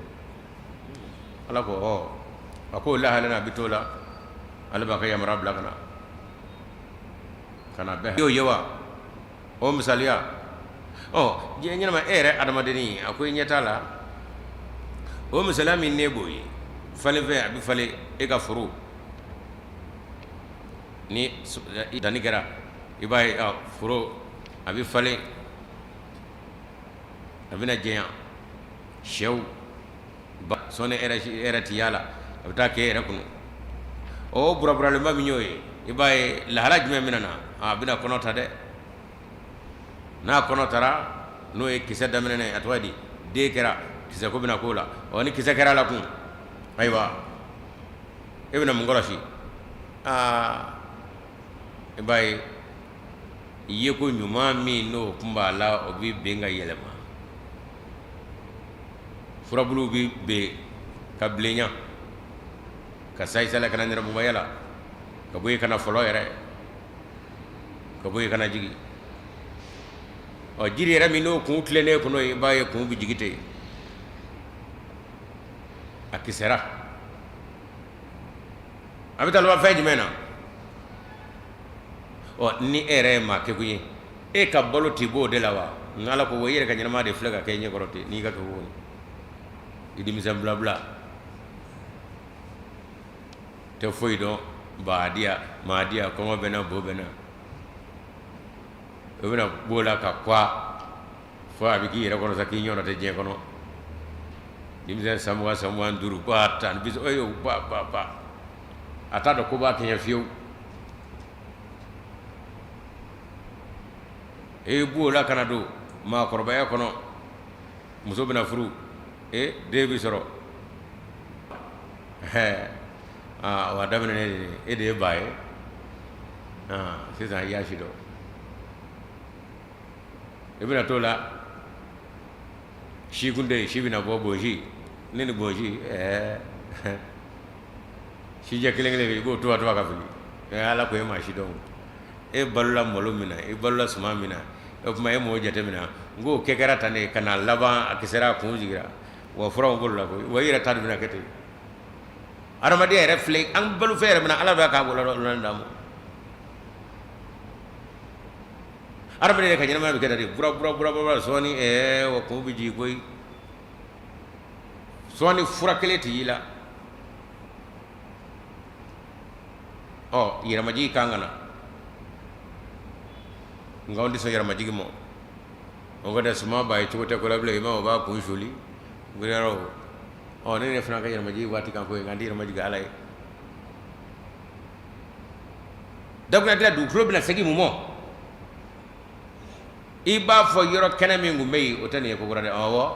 Ala ko ɔ, a ko lahala na a bɛ t'o la, ale b'a ka yamaruya bila ka na ka na bɛɛ y'o ye wa. O misaliya, ɔ, diɲɛ ɲɛnama, e yɛrɛ adamadennin, a ko i ɲɛ t'a la, o misaliya min ne b'o ye, falenfɛn a bɛ falen e ka foro ni danni kɛra, i b'a ye foro a bɛ falen, a bɛna jɛya, sɛw sɔɔni e yɛrɛ tɛ yaala, a bɛ taa kɛ e yɛrɛ kun. O buraburalenba min y'o ye, i b'a ye lahala jumɛn bɛna na? A bɛna kɔnɔ ta dɛ. N'a kɔnɔ tara, n'o ye kisɛ daminɛ, a tɔgɔ di, den kɛra, kisɛ ko bɛna k'o la. Ɔ, ni kisɛ kɛra a la kun, ayiwa, e bɛna mun kɔlɔsi? Aa, i b'a ye yeko ɲuman min n'o tun b'a la, o bɛ ben ka yɛlɛma, furabuluw bɛ ben ka bilenya, ka sayisala ka na nɛrɛmugumaya la, ka bɔ yen ka na fɔlɔ yɛrɛ, ka bɔ yen ka na jigin. Ɔ, jiri yɛrɛ min n'o kun tilennen kun i b'a ye kun bɛ jigin ten, a kisɛra, a bɛ taa laban fɛn jumɛn na? Ɔ, ni e yɛrɛ ye maa kekun ye, e ka balo tɛ b'o de la wa? Nka Ala ko wa, i yɛrɛ ka ɲɛnamaya de filɛ ka kɛ i ɲɛkɔrɔ ten n'i ka kekun ye. I denmisɛn bilabila tɛ foyi dɔn, baadiya maadiya, kɔngɔ bɛ n na, bo bɛ n na, o bɛna b'o la ka kwa fo a bɛ k'i yɛrɛ kɔnɔ sa k'i ɲɔgɔn tɛ diɲɛ kɔnɔ. Denmisɛn san 20, san 25, ba tan bi, ba ba ba, a t'a dɔn ko b'a kɛɲɛ fiyewu. E b'o la ka na don maakɔrɔbaya kɔnɔ, muso bɛna furu, e den bɛ sɔrɔ, ɛɛ aa, wa daminɛ e de ye ba ye sisan, i y'a si dɔn. I bɛna t'o la, si kun tɛ yen, si bɛna bɔ, bonsi ne ni bonsi, ɛɛ sijɛ kelen kelen i b'o tuba tuba ka fili. Ɛɛ, Ala ko e ma si dɔn, e balola malo min na, i balola suman min na, O tuma e m'o jateminɛ, n k'o kɛ kɛra tan de ka na laban a kisɛra, a kun jigira wa furaw bolo la koyi. Wa i yɛrɛ ta dun bɛna kɛ ten. Adamadenya yɛrɛ filɛ, an balofɛn yɛrɛ bɛna Ala bɛ k'a bolo d'a ma. Adamaden yɛrɛ ka ɲɛnamaya bɛ kɛ de bura bura bura bura sɔɔni, ɛɛ wa kun bɛ jigin koyi. Sɔɔni fura kelen tɛ y'i la. Ɔ yɛrɛmajigi kan ka na, nka anw tɛ sɔn yɛrɛmajigi ma. O ka suma ba ye cogo tɛ ko la bilen, i ma o b'a kun soli o. Ɔ ne yɛrɛ fana ka yɛrɛmajigi waati kan ko ye, nka n tɛ yɛrɛmajigi Ala ye. Dakuruɲɛ kelen, dugukolo bɛna segin mun ma? I b'a fɔ yɔrɔ kɛnɛ min tun bɛ yen, o tɛ nin ye kokura dɛ. Awɔ,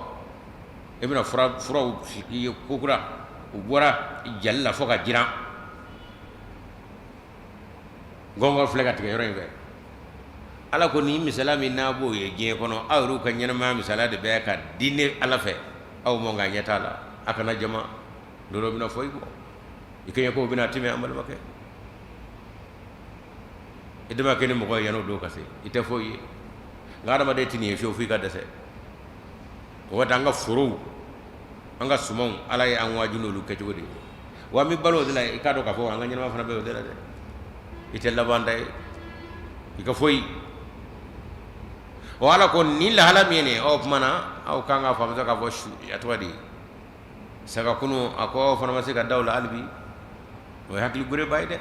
i bɛna furaw ye kokura, u bɔra jali la fo ka jiran. Gɔngɔn filɛ ka tigɛ yɔrɔ in fɛ. Ala ko nin misala min n'a b'o ye diɲɛ kɔnɔ, aw yɛrɛw ka ɲɛnamaya misala de bɛ ka di ne Ala fɛ aw ma, nka ɲɛ t'a la. A kana jama don dɔ bɛna fɔ i kɔ, i kɛɲɛkow bɛna tɛmɛ. An balimakɛ, i dama kɛ ni mɔgɔ ye yan'o don ka se, i tɛ foyi ye. Nka adamaden tɛ nin ye fiyewu f'i ka dɛsɛ. O waati an ka forow, an ka sumanw, Ala ye an waaju n'olu kɛcogo de ye. Wa an bɛ balo o de la. I k'a dɔn k'a fɔ an ka ɲɛnamaya fana bɛ o de la dɛ. I tɛ laban da ye i ka foyi. O Ala ko nin lahala min ye nin ye, o tuma na aw kan ka faamu k'a fɔ su a tɔgɔ di saga kunu. A ko aw fana ma se ka da o la hali bi. O ye hakili gereba ye dɛ.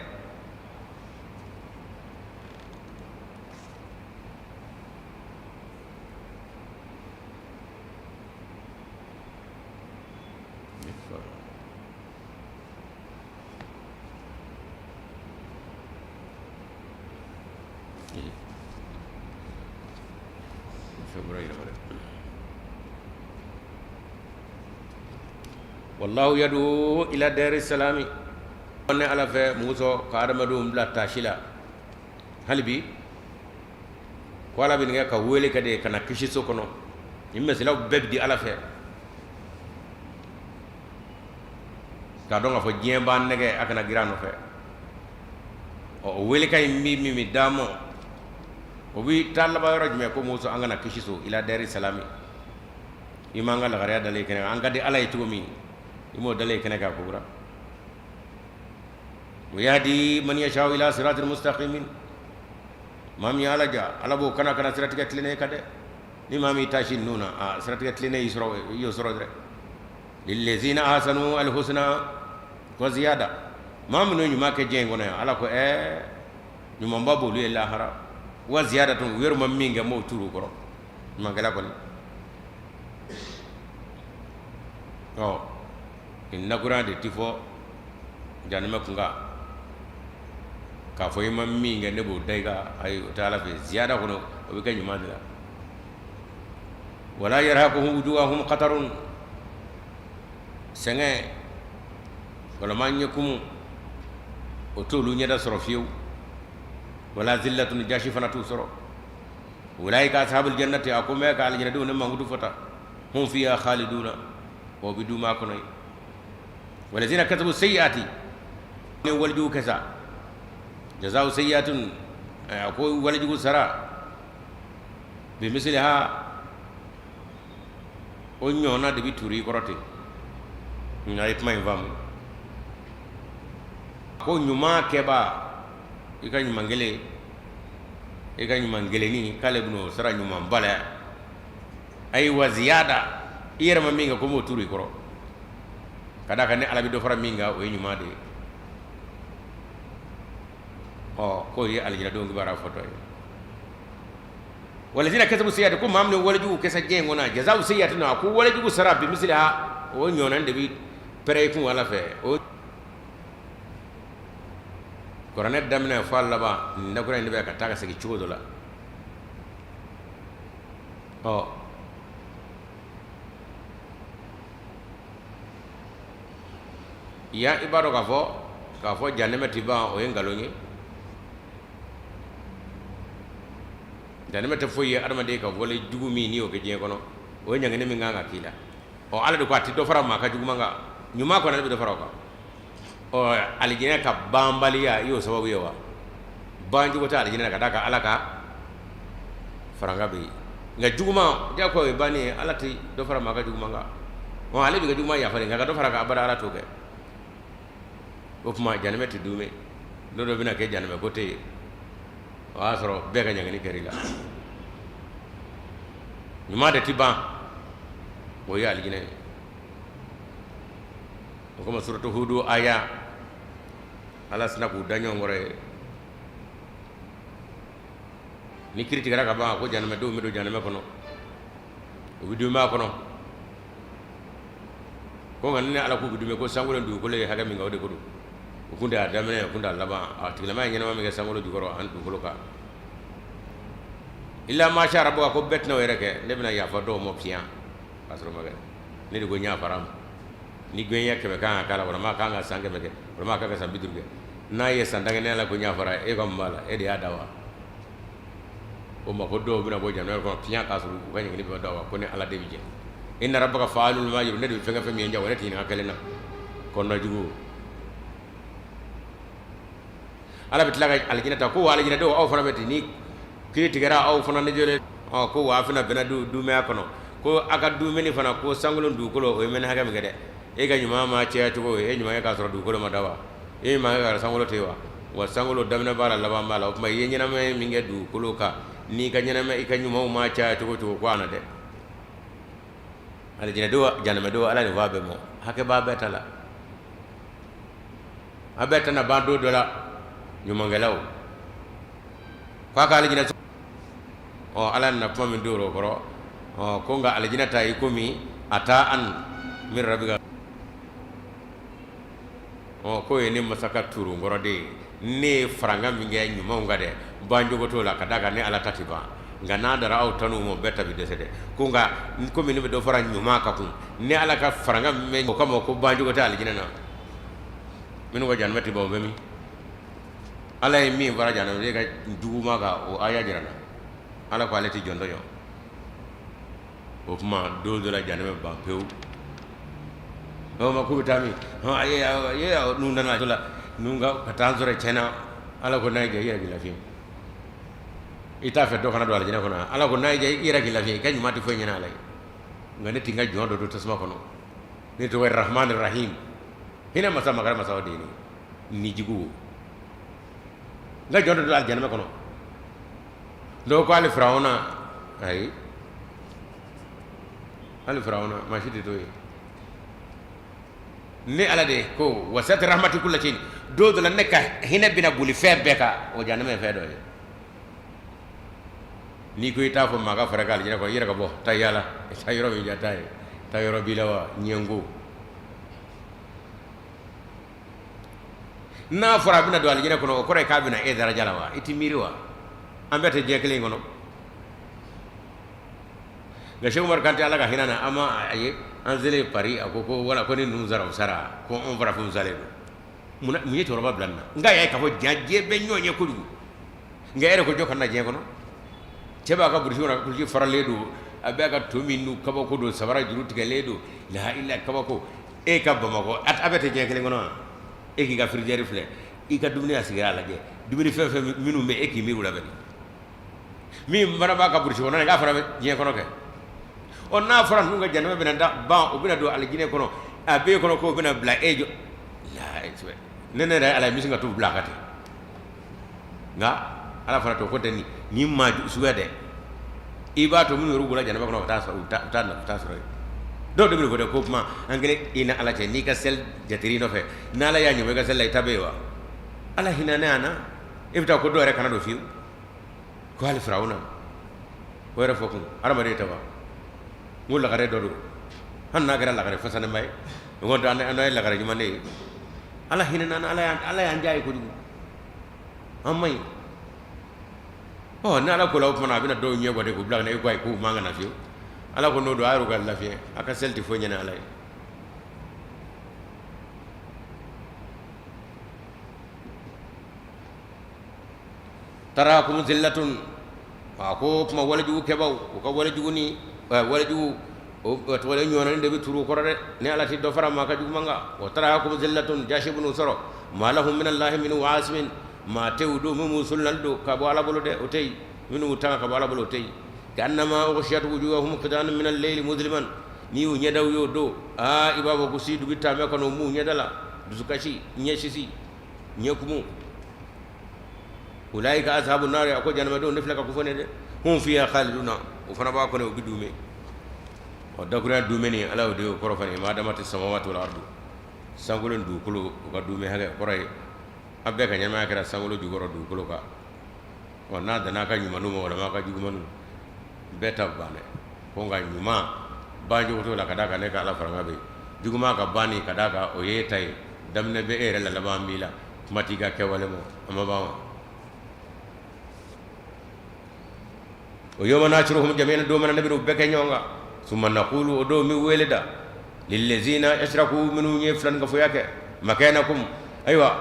Wallahu yadu ila dari salami. Ne Ala fɛ muso ka adamadenw bila taasi la hali bi, ko Ala bɛ nin kɛ ka wele kɛ de ka na kisi so kɔnɔ. Nin masalaw bɛɛ bɛ di Ala fɛ k'a dɔn k'a fɔ diɲɛ b'an nɛgɛ, a kana girin a nɔfɛ. Ɔ o welekan in bɛ min bɛ d'an ma, o bɛ taa laban yɔrɔ jumɛn? Ko muso an ka na kisi so, ila dari salami. I m'an ka lagariya dalen kɛnɛ kan, an ka di Ala ye cogo min, i m'o dalen kɛnɛ kan kokura. Wa yahdi man yashau ila siratin mustaqimin. Maa min ye Ala ja, Ala b'o kana kana siratigɛ tilennen kan dɛ. Ni maa min taasi ninnu na, a siratigɛ tilennen y'i sɔrɔ, i y'o sɔrɔ dɛ. Lillazina ahsanu alhusna wa ziyada. Maa minnu ye ɲuman kɛ diɲɛ in kɔnɔ yan, Ala ko ɛɛ ɲumanba b'olu ye lahara. Wa ziyadatun, u yɛrɛ ma min kɛ, m'o turu u kɔrɔ. Ɲumankɛla kɔni, ɔ nin lakura de ti fɔ janɛmɛ kunkan k'a fɔ i ma min kɛ ne b'o da i kan. Ayi, o tɛ Ala fɛ. Ziyada kɔnɔ, o bɛ kɛ ɲuman de la. Wala yarhaquhum wujuhahum qatarun, sɛgɛn walima ɲɛkumu, o t'olu ɲɛda sɔrɔ fiyewu. Wala zillatun, jasi fana t'u sɔrɔ. Ulaika ashabul jannati, a ko n bɛ ka alijinɛdenw ne mankutu fɔta, hum fiha khaliduna, o bɛ duuma kɔnɔ yen. Walazina kasabu sayyiati, ni walejugu kɛ sa, jazau sayyiatun, a ko walejugu sara bi misliha, o ɲɔgɔnna de bɛ turu i kɔrɔ ten. Nka a ye kuma in faamu ko ɲuman kɛbaa, i ka ɲuman kelen, i ka ɲuman kelennin, k'ale bɛn'o sara ɲumanba la. Ayi, wa ziyada, i yɛrɛ ma min kɛ, ko n b'o turu i kɔrɔ, ka d'a kan ne Ala bɛ dɔ fara min kan, o ye ɲuman de ye. Ɔ k'o ye alijinɛdenw kibaruya fɔtɔ ye. Walazina kasabu sayyiati, ko maa min ye walejugu kɛ sa diɲɛ in kɔnɔ, jazawu sayyiati, a ko walejugu sara bi misliha, o ɲɔgɔnna de bɛ pɛrɛ i kun Ala fɛ. O kuranɛ daminɛ fo a laban, nin dakura in de bɛ ka taa ka segin cogo dɔ la. Ɔ yan i b'a dɔn k'a fɔ janɛmɛ tɛ ban, o ye nkalon ye. Janɛmɛ tɛ foyi ye. Adamaden ka wale jugu min n'i y'o kɛ diɲɛ kɔnɔ, o ye ɲangini min kan ka k'i la. Ɔ Ala de ko a tɛ dɔ fara maa ka juguman kan, ɲuman kɔni ale bɛ dɔ fara o kan. Ɔ alijinɛ ka banbaliya i y'o sababu ye wa? Banjugu tɛ alijinɛ la, ka d'a kan Ala ka faranga bɛ yen. Nka juguman diyagoya o ye bannen ye. Ala tɛ dɔ fara maa ka juguman kan. Ɔ, ale b'i ka juguman yafa de, nka ka dɔ fara kan abada, Ala t'o kɛ. O tuma janɛmɛ tɛ duumɛ. Don dɔ bɛna kɛ janɛmɛ ko tɛ yen. O y'a sɔrɔ bɛɛ ka ɲangini kɛra i la. Ɲuman de tɛ ban, o ye alijinɛ ye. O kama suratu Hudu aya, Ala sina k'u da ɲɔgɔn kɔrɔ ye. Ni kiri tigɛra ka ban, ko janɛmɛdenw bɛ don janɛmɛ kɔnɔ, u bɛ duumɛ a kɔnɔ. Ko nka ni Ala k'u bɛ duumɛ, ko sankolo ni dugukolo ye hakɛ min kɛ, o de ko don. U kun tɛ a daminɛ, u kun tɛ a laban. A tigilama ye ɲɛnama min kɛ sankolo jukɔrɔ ani dugukolo kan, illa ma sha rabbuka, ko bɛɛ tɛna o yɛrɛ kɛ. Ne bɛna yafa dɔw ma piyan k'a sɔrɔ ma kɛ. Ne de ko n yafara ma. Ni gɛnya 100 kan ka k'a la, walima a kan ka san 100 kɛ, walima a kan ka san 50 kɛ, n'a ye san 10 kɛ, ne Ala ko n yafara. E ka mun b'a la? E de y'a da wa? O ma ko dɔw bɛna bɔ janɛmɛ kɔnɔ piyan k'a sɔrɔ u ka ɲangini bɛɛ da wa. Ko ne Ala de bɛ jɛ. Inna rabbaka fa'alun lima yurid. Ne de bɛ fɛn kɛ, fɛn min ye n diya, wa ne tɛ ɲininka kelen na. Kɔnɔna jugu, Ala bɛ tila ka alijinɛ ta ko wa alijinɛdenw, aw fana bɛ ten. Ni kiri tigɛra aw fana ni jɔlen, ɔ, ko wa a fana bɛna duumɛya kɔnɔ. Ko a ka duumɛni fana, ko sankolo dugukolo o ye mɛnni hakɛ min kɛ dɛ, e ka ɲuman ma caya cogo, e ɲuman kɛ k'a sɔrɔ dugukolo ma da wa? E ɲuman kɛ k'a sɔrɔ sankolo tɛ yen wa? Wa sankolo daminɛ b'a la, laban b'a la. O tuma i ye ɲɛnamaya min kɛ dugukolo kan, n'i ka ɲɛnamaya, i ka ɲumanw ma caya cogo cogo, ko a na dɛ. Alijinɛdenw, janɛmɛdenw, Ala nin fɔ a bɛɛ ma, hakɛ b'a bɛɛ ta la. A bɛɛ tɛna ban don dɔ la. Ɲumankɛlaw k'a ka alijinɛ. Ɔ, Ala nana kuma min don o kɔrɔ, ɔ, ko nka alijinɛ ta i komi ata'an min rabbika. Ɔ, k'o ye ne masa ka turunkɔrɔ de ye. Ne ye faranga min kɛ ɲumanw kan dɛ, bancogo t'o la, ka d'a kan ne Ala ta tɛ ban. Nka n'a dara aw tanu ma, o bɛɛ ta bɛ dɛsɛ dɛ. Ko nka komi ne bɛ dɔ fara ɲuman kan kun, ne Ala ka faranga min bɛ o kama, ko bancogo tɛ alijinɛ na. Minnu ka janɛmɛ tɛ ban, o bɛ min? Ala ye min fara janɛmɛ ka juguma kan, o aya jira na. Ala ko ale tɛ jɔn tɔɲɔ. O tuma don dɔ la janɛmɛ ban pewu. O ma k'u bɛ taa min? Hɔn, ayi ayi, n'u nana la, n'u ka taa sɔrɔ tiɲɛna. Ala ko n'a y'i diya, i yɛrɛ k'i lafiya. I t'a fɛ dɔ kana don alijinɛ kɔnɔ. Ala ko n'a y'i diya, i yɛrɛ k'i lafiya. I ka ɲuman tɛ foyi ɲɛna Ala ye, nka ne tɛ n ka jɔn dɔ don tasuma kɔnɔ. Ne tɔgɔ ye Rahman Rahim, hinɛ masa, makari masa, o de ye ni jugu. N ka jɔn dɔ don alijinɛ kɔnɔ. Dɔw ko hali Firawuna, ayi, hali Firawuna maa si tɛ to yen. Ne Ala de ko wasi'at rahmati kulla shay'in. Don dɔ la ne ka hinɛ bɛna boli fɛn bɛɛ kan, o jahanama ye fɛn dɔ ye. N'i ko i t'a fɔ maa ka fara kan alijinɛ kɔnɔ, i yɛrɛ ka bɔ taa yaala, taa yɔrɔ min diya, taa ye, taa yɔrɔ b'i la wa ɲɛngo. N'a fɔra a bɛna don alijinɛ kɔnɔ, o kɔrɔ ye k'a bɛna e daraja la wa? I t'i miiri wa? An bɛɛ tɛ diɲɛ kelen in kɔnɔ. Nka Seku Umaru Kante, Ala ka hinɛ na, an ma a ye an selen Paris, a ko ko wala ko ni ninnu sara, u sara, ko anw farafinw salen don. Mun mun ye cɛkɔrɔba bila nin na? Nka a y'a ye k'a fɔ diɲɛ diɲɛ bɛ ɲɔgɔn ye kojugu. Nka e yɛrɛ ko jɔ ka na diɲɛ kɔnɔ. Cɛ b'a ka burusi kɔnɔ, a ka kulusi faralen don, a bɛ a ka to min dun, kabako don, sabara juru tigɛlen don, la ilaha, kabako. E ka Bamakɔ, a bɛɛ tɛ diɲɛ kelen kɔnɔ wa? E k'i ka frigidaire filɛ, i ka dumuni a sigira a lajɛ, dumuni fɛn fɛn minnu bɛ, e k'i miiri u la bɛɛ. Min fana b'a ka burusi kɔnɔ, k'a fana bɛ diɲɛ kɔnɔ kɛ. Ɔ, n'a fɔra ninnu ka jahanama bɛna da ban, u bɛna don alijinɛ kɔnɔ, a b'e kɔnɔ k'o bɛna bila e jɔ la. Ne yɛrɛ Ala ye min ka t'u bila a ka ten. Nka Ala fana to ko tɛ nin ni maa suguya dɛ. I b'a to minnu yɛrɛ bɔra jahanama kɔnɔ ka taa sɔrɔ, u taa sɔrɔ yen. Dɔw de bɛ ko dɛ, ko kuma an kelen i ni Ala cɛ, n'i ka seli jateri nɔfɛ, n'Ala y'a ɲɛ i ka seli la, i ta bɛ yen wa? Ala hinɛ ne na, e bɛ taa ko dɔw yɛrɛ kana don fiyewu. Ko hali Firawuna, o yɛrɛ fɔ kun hadamaden tɛ wa? N ko lagare dɔ don, hali n'a kɛra lagare fasanenba ye, o ko an ye lagare ɲuman de ye. Ala hinɛ na, Ala y'an diya ye kojugu, an man ɲi. Ɔ, ni Ala ko la, o tuma na a bɛna dɔw ɲɛ bɔ de k'u bila ka na. E ko ayi, k'u man ka na fiyewu. Ala ko n'o don, a yɛrɛ ka lafiya, a ka seli tɛ foyi ɲɛna Ala ye. Tarhaquhum zillatun. A ko kuma walejugu kɛbaw, u ka walejugu ni walejugu o tɔgɔ ɲɔgɔn de bɛ turu kɔrɔ dɛ. Ni Ala tɛ dɔ fara maa ka juguman kan. Wa tarhaquhum zillatun, jasi bɛn'u sɔrɔ. Ma lahum minallahi min asimin, maa tɛ u don min b'u solonali don ka bɔ Ala bolo dɛ, o tɛ yen. Minnu b'u tanga ka bɔ Ala bolo, o tɛ yen. Ka'annama ughshiyat wujuhahum qita'an min al-layli muzliman, n'i y'u ɲɛdaw y'o don, aa, i b'a fɔ ko si dugu taamɛ kɔnɔ m'u ɲɛda la, dusukasi, ɲɛsisi, ɲɛkumu. Ulaika ashabu nari, a ko janamadenw de filɛ ka kofɔ ne dɛ, hum fiha khaliduna, o fana b'a kɔnɔ, u bɛ duumɛ. Ɔ, dakurunya duumɛni, Ala y'o de y'o kɔrɔ fana, ma damati samawati wal ardu, sankolo ni dugukolo u ka duumɛ hakɛ kɔrɔ ye a bɛɛ ka ɲɛnamaya kɛra sankolo jukɔrɔ dugukolo kan. Ɔ, n'a danna a ka ɲumanw ma walima a ka jugumanw bɛɛ ta ban dɛ. Ko nka ɲuman bancogo t'o la, ka d'a kan ne ka Ala faranga bɛ yen. Juguman ka banni, ka d'a kan o ye e ta ye, daminɛ bɛ e yɛrɛ la, laban b'i la, kuma t'i ka kɛwale ma, a ma ban wa? O yawma nahshuruhum jami'an, don min na ne bɛn'u bɛɛ kɛ ɲɔgɔn kan, summa naqulu, o don n bɛ wele da, lillazina ashraku, minnu ye filankafoya kɛ, makanakum, ayiwa,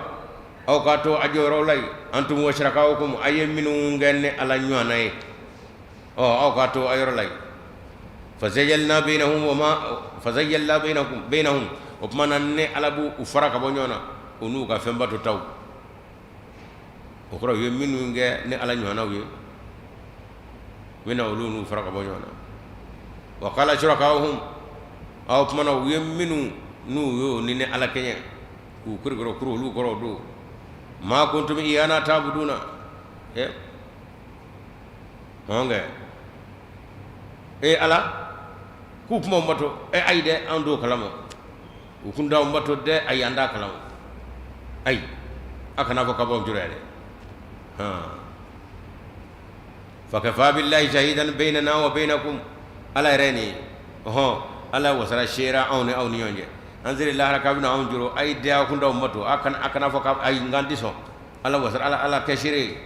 aw k'a to a jɔyɔrɔ la yen, antum wa shurakaukum, a ye minnu kɛ ne Ala ɲɔgɔnna ye, ɔ, aw k'a to a yɔrɔ la yen. Fazayyalna bainahum wa ma fazayyalna bainakum bainahum, o tuma na ne Ala b'u fara ka bɔ ɲɔgɔn na, u n'u ka fɛn batotaw. O kɔrɔ, u ye minnu kɛ ne Ala ɲɔgɔnnaw ye, n bɛna olu n'u fara ka bɔ ɲɔgɔn na. Wa qala shurakauhum, o tuma na u ye minnu n'u y'o ni ne Ala kɛɲɛ k'u kirikɔrɔ kuru olu kɔrɔ o don, ma kuntum iyana ta'buduna, ɛ hɔn kɛ e Ala k'u tun b'anw bato, ɛ ayi dɛ, an t'o kalama, u tun t'anw bato dɛ, ayi, an t'a kalama, ayi, a kana fɔ ka b'anw jɔrɔ dɛ. Hɔn, fakafa billahi shahidan bainana wa bainakum, Ala yɛrɛ nin hɔn, Ala wasara seera anw ni aw ni ɲɔgɔn cɛ. An sera lahara k'a bɛna anw jɔrɔ, ayi dɛ, aw tun t'anw bato, a kana fɔ ka ayi, n tɛ sɔn. Ala wasara, Ala, Ala kɛ seere ye.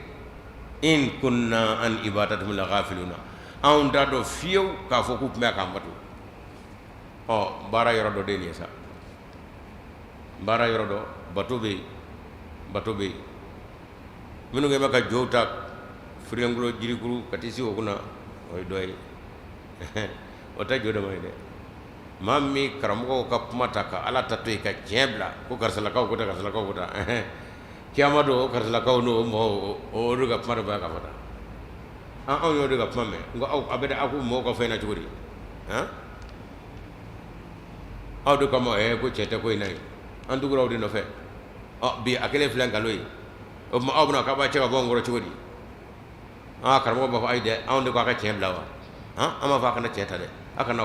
In kunna an ibadatihim laghafiluna, anw t'a dɔn fiyewu k'a fɔ k'u tun bɛ k'an bato. Ɔ, baara yɔrɔ dɔ de ye nin ye sa, baara yɔrɔ dɔ, bato bɛ yen, bato bɛ yen. Minnu kɛ bɛ ka jow ta filenkolo jirikuru ka t'i sigi o kunna, o ye dɔ ye, o tɛ jo dama ye dɛ. Maa min karamɔgɔw ka kuma ta ka Ala ta to yen ka tiɲɛ bila ko karisalakaw ko tan, karisalakaw ko tan, kiyama don o karisalakaw n'o mɔgɔw, olu ka kuma de bɔ ka fɔ tan. Anw y'o de ka kuma mɛn. Nka aw a bɛ aw ko mɔgɔw ka fɛn na cogo di? Han, aw de kama ko cɛ tɛ ko in na ye, an tugura aw de nɔfɛ. Ɔ, bi a kelen filɛ nkalon ye. O tuma aw bɛna k'a b'a cɛ ka bɔ an kɔrɔ cogo di? Aa, karamɔgɔ b'a fɔ ayi dɛ, anw de ko a ka tiɲɛ bila wa? Han, an b'a fɔ a kana tiɲɛ ta dɛ, a kana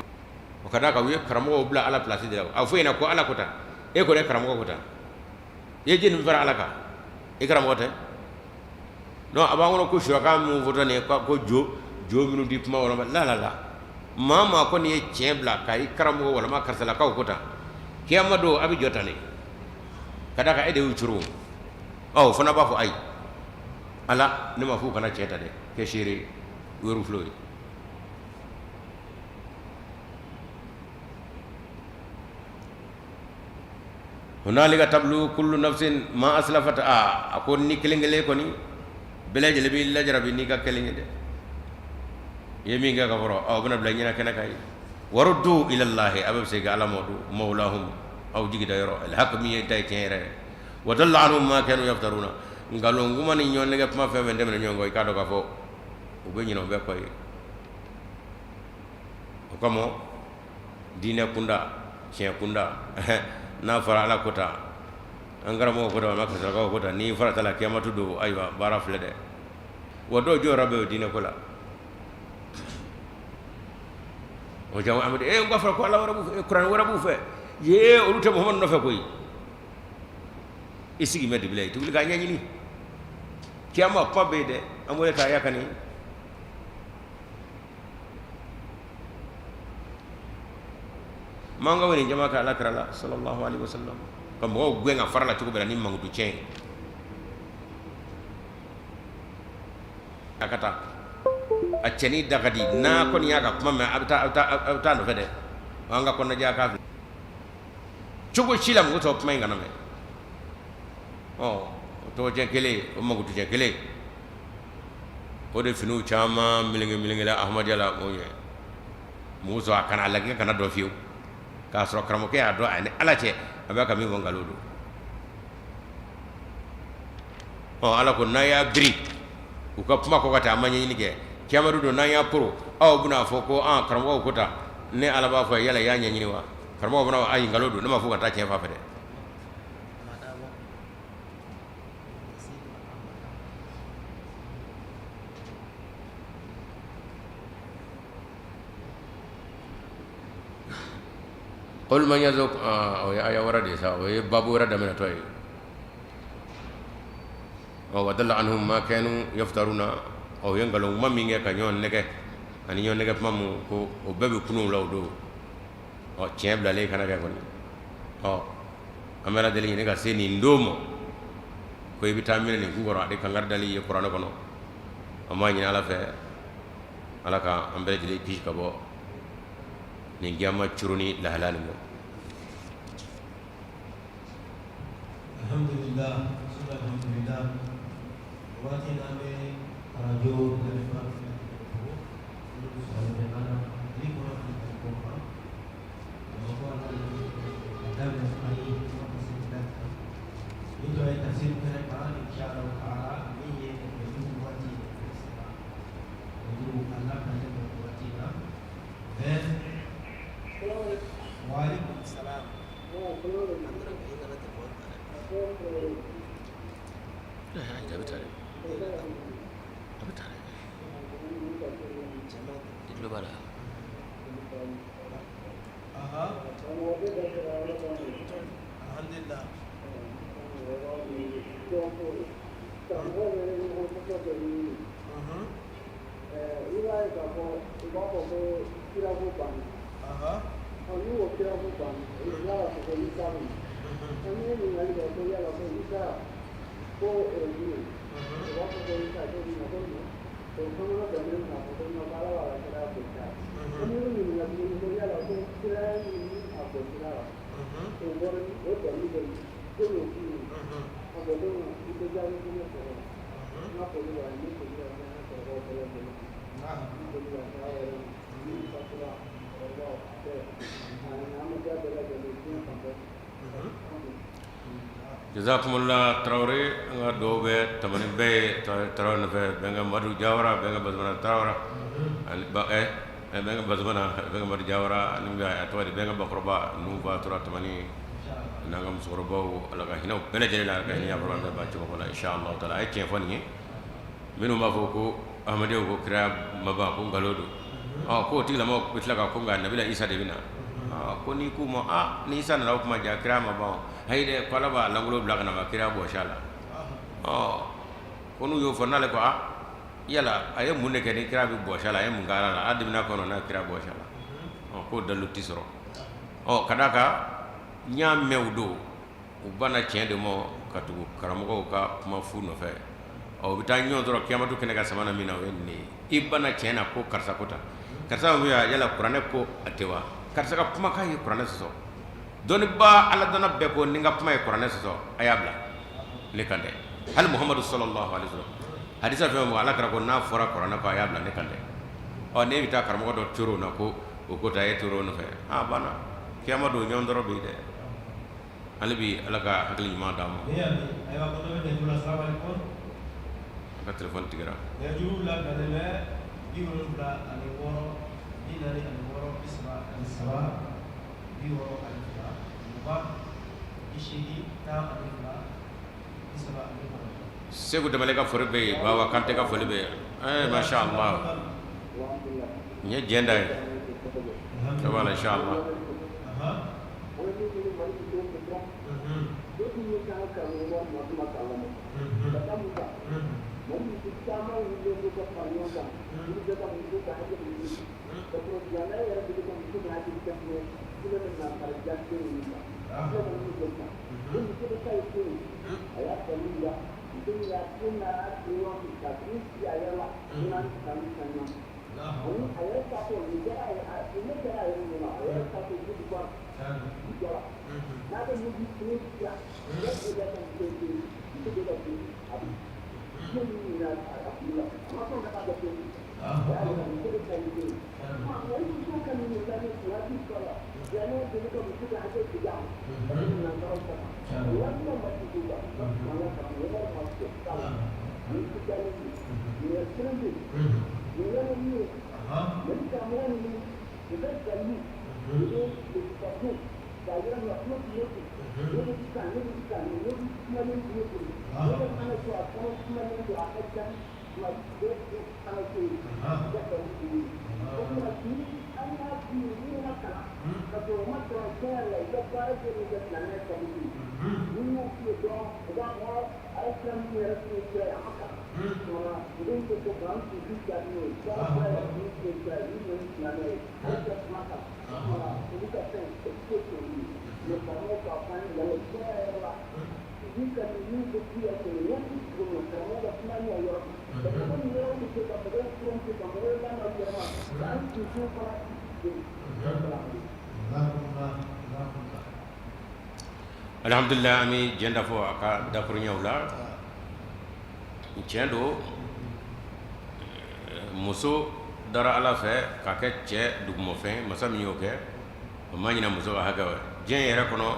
o ka d'a kan u ye karamɔgɔw bila Ala place de la. A fɔ ɲɛna ko Ala ko tan, e ko ne karamɔgɔ ko tan, i ye jɛni fara Ala kan, i karamɔgɔ tɛ. Non, a b'an kɔnɔ ko suraka min fɔtɔ nin ye ko jo jo minnu di kuma walama la la la, maa maa kɔni ye tiɲɛ bila ka i karamɔgɔ walama karisalakaw ko tan, kiyama don a bɛ jɔ tan de, ka d'a kan e de y'u curu. Ɔ, o fana b'a fɔ ayi Ala, ne ma fɔ u kana tiɲɛ ta dɛ, kɛ seere u yɛrɛ filɛ o ye. Hunalika tablu kullu nafsin ma aslafat, a ko ni kelen kelen kɔni bɛɛ lajɛlen b'i lajarabi n'i ka kelen ye dɛ, i ye min kɛ ka kɔrɔ, aw bɛna bila ɲɛna kɛnɛ kan ye. Waruddu ilallahi, a bɛ se ka Ala ma don mawlahum, aw jigi da yɔrɔ, alhaq, min ye ta ye tiɲɛ yɛrɛ ye. Wa dalla anhum ma kanu yaftaruna, nkalon kuma ni ɲɔgɔn nɛgɛ kuma fɛn fɛn tɛmɛna ɲɔgɔn kɔ, i k'a dɔn k'a fɔ u bɛ ɲinɛ o bɛɛ kɔ ye. O kama diinɛ kunda, tiɲɛ kunda, n'a fɔra Ala ko tan, an karamɔgɔ ko tan, an karisakaw ko tan, n'i farata la kiyamatu don, ayiwa, baara filɛ dɛ. Wa dɔw jɔyɔrɔ bɛ o diinɛ ko la. O jama amadu e n k'a fɔra ko Ala wɛrɛ b'u fɛ, kuranɛ wɛrɛ b'u fɛ ye, olu tɛ Muhamadu nɔfɛ koyi. I sigi bɛ dibi la, i tɛ wuli k'a ɲɛɲini. Kiyama kuma bɛ yen dɛ, an b'o ye k'a yakani. Man ka nin jama kɛ Ala kira la sallallahu alaihi wasallam, ka mɔgɔw gɛn ka fara la cogo bɛɛ la ni mankutu tiɲɛ ye. A ka taa a cɛnin da ka di, n'a kɔni y'a ka kuma mɛn, a bɛ taa, a bɛ taa, a bɛ taa nɔfɛ dɛ. An ka kɔnɔnajɛya k'a filɛ cogo si la, mɔgɔ tɔ kuma in kana mɛn. Ɔ, o tɔgɔcɛn kelen, o mankutu tiɲɛ kelen, o de finiw caman meleke melekela Ahmadiyya la. O ye mɔgɔ sɔrɔ a kana a lajɛ, kana dɔn fiyewu k'a sɔrɔ karamɔgɔkɛ y'a dɔn a ni Ala cɛ, a bɛ ka min fɔ nkalon don. Ɔ, Ala ko n'a y'a biri u ka kuma kɔ ka taa, a ma ɲɛɲini kɛ. Kiyama don n'an y'a poro, aw bɛna fɔ ko an karamɔgɔw ko tan. Ne Ala b'a fɔ yala i y'a ɲɛɲini wa? Karamɔgɔw bɛna ayi, nkalon don. Ne ma fɔ ka taa tiɲɛ fan fɛ dɛ. Qul man yarzuqukum, o ye aya wɛrɛ de ye sa, o ye babu wɛrɛ daminɛtɔ ye. Ɔ wa dalla anhum ma kanu yaftaruna, o ye nkalon kuma min kɛ ka ɲɔgɔn nɛgɛ ani ɲɔgɔn nɛgɛ kuma mun ko o bɛɛ bɛ kunun la o don. Ɔ tiɲɛ bilalen kana kɛ kɔni. Ɔ an bɛ Ala deli ɲini ka se nin don ma ko i bɛ taa minɛ nin ku kɔrɔ, ale kankari dali ye kuranɛ kɔnɔ. An b'a ɲini Ala fɛ, Ala ka an bɛɛ lajɛlen kisi ka bɔ nin kiyama curuni lahala nin ma. Alhamdulillah, alhamdulillah. Waati in an bɛ arajo lamɛnbaa bɛɛ lajɛlen fo minnu sɔgɔlen bɛ an na Mali kɔnɔ ani Mali kɔkan. Bamakɔ a n'a lamini ka daminɛ Mali fo ka se Kidali kan. Nin tɔ ye tafsir kɛnɛ kan inshallah taala min ye nɛgɛjuru waati nɛgɛ saba nɛgɛjuru a labilalen don nin waati in na. 20 wa alaikum salam. A bɛ taa dɛ, a bɛ taa dɛ, i tulo b'a la. Aha. Alhamdulillah. Mhm. I b'a ye k'a fɔ u b'a fɔ ko kirako banna. Aha. Ɔ n'u ko kirako banna, u bɛ tila k'a fɔ ko Isa bɛ na. Ɔ n'i ye ɲininkali kɛ ko yala ko Isa ko o ye jumɛn ye, u b'a fɔ ko Isa ko na ko non, o fana bɛnnen k'a fɔ ko non, ko Ala b'a ka kiraya boli a ye. Ko n'i y'u ɲininka tuguni ko yala ko kiraya min ni a gosira wa, o bɔra ni o dalilu bɛ min, ko y'o f'u ɲɛna. A bɔ donc i tɛ jaabi fɛnɛ sɔrɔ. N ka foli b'a ye, n bɛ foli lase an ka cɛkɔrɔbaw bɛɛ lajɛlen ma. N bɛ foli lase aw yɛrɛ ma, min fatura cɛkɔrɔbaw bɛɛ ani an bɛ bɛɛ lajɛlen diɲɛ fan bɛɛ. Jazakumullah Tarawele, an ka dugawu bɛ tamani bɛɛ ye Tarawele nɔfɛ, bɛnkɛ Madu Jawara, bɛnkɛ Bazumana Tarawara, ani ba bɛnkɛ Bazumana, bɛnkɛ Madu Jawara, ani a tɔgɔ di bɛnkɛ Bakɔrɔba ninnu fatura tamani n'an ka musokɔrɔbaw, Ala ka hinɛ u bɛɛ lajɛlen la, ka hinɛ Yakɔrɔ n'a ba cɛkɔrɔba la inshallah taala. A ye tiɲɛ fɔ nin ye, minnu b'a fɔ ko ahmadiyyaw ko kira ma ban, ko nkalon don. Ɔ ko o tigilamɔgɔw bɛ tila ka ko nka nabila Isa de bɛ na. Ko n'i k'u ma aa ni Isa nana o kuma ja kira ma ban, ayi dɛ, ko Ala b'a lankolon bila ka na ma kira bɔsi a la. Ɔ ko n'u y'o fɔ n'ale ko aa yala a ye mun de kɛ ni kira bɛ bɔsi a la, a ye mun kɛ Ala la, a dimina kɔnɔ n'a kira bɔsi a la. Ɔ k'o dalilu tɛ sɔrɔ. Ɔ ka d'a kan n y'a mɛn u don u banna tiɲɛ de ma ka tugu karamɔgɔw ka kuma fu nɔfɛ. Ɔ u bɛ taa ɲɔgɔn sɔrɔ kiyamatu kɛnɛ kan samana min na, o ye nin de ye. I banna tiɲɛ na ko karisa ko tan, karisa min yala kuranɛ ko a tɛ wa, karisa ka kumakan ye kuranɛ sɔsɔ. Dɔnnibaa Ala dɔnna bɛɛ ko ni n ka kuma ye kuranɛ sɔsɔ, a y'a bila, ne kan tɛ. Hali Muhamadu sallallahu alaihi wasallam hadisa fɛn o fɛn Ala kira ko n'a fɔra kuranɛ kɔ, a y'a bila, ne kan tɛ. Ɔ n'e bɛ taa karamɔgɔ dɔ toro na ko o ko ta, e toro nɔfɛ, a banna kiyama don ɲɔgɔn tɔɔrɔ bɛ yen dɛ. Hali bi Ala ka hakili ɲuman d'an ma. Ayiwa, ko dɔ bɛ nɛgɛjuru la. Salamalekun. A ka téléphone tigɛra. Nɛgɛjuru labilalen bɛ 76 46 32 20 80 12 39. Segu Danbɛlɛ ka foli bɛ yen, Baba Kante ka foli bɛ yen. Masha Allah, nin ye diɲɛ da ye. Voilà, inshallah. Mali karamɔgɔ ninnu, u bɛ dalilu, u bɛ l'explication k'a yira nin kuma tun ye ten, ne bɛ sisan, ne bɛ sisan, ne bɛ kumalen tun ye ten, ne bɛ fana to a kɔnɔ kumalen don, a ka ca tuma bɛɛ ko fana to yen, i ka dalilu tun ye. O tuma ni an y'a f'i ye minnu ma kalan, ka sɔrɔ u ma kalan tiɲɛ yɛrɛ la, i ka baara kɛ n'i ka silamɛya taabolo ye. N'i y'o f'u ye dɔrɔn, u b'a fɔ a ye sira min yɛrɛ tun ye sira ye, a ma kalan. Tuma u bɛ se ko k'an kun jaabi n'o ye, ko ala kira yɛrɛ tun ye sira ye, min ye silamɛ ye, ala kira tun ma kalan. Tuma olu ka fɛn o tɛ se k'o ye. Mais karamɔgɔ k'a fɔ an ye yala tiɲɛ yɛrɛ la, ni ka nin ko k'i yɛrɛ kɔnɔ, waati cogo min na, karamɔgɔ ka kuma ɲɛ yɔrɔ parce que komi yɔrɔ bɛ se ka mɔgɔw tromper, ka mɔgɔw lamɔ yɛrɛ ma, k'an kunfin fana. Alhamdulillah, an bɛ jɛnda fɔ a ka dakuruɲɛw la. Tiɲɛ don, muso dara Ala fɛ ka kɛ cɛ dugumafɛn. Masa min y'o kɛ, o ma ɲinɛ muso ka hakɛ. Diɲɛ yɛrɛ kɔnɔ,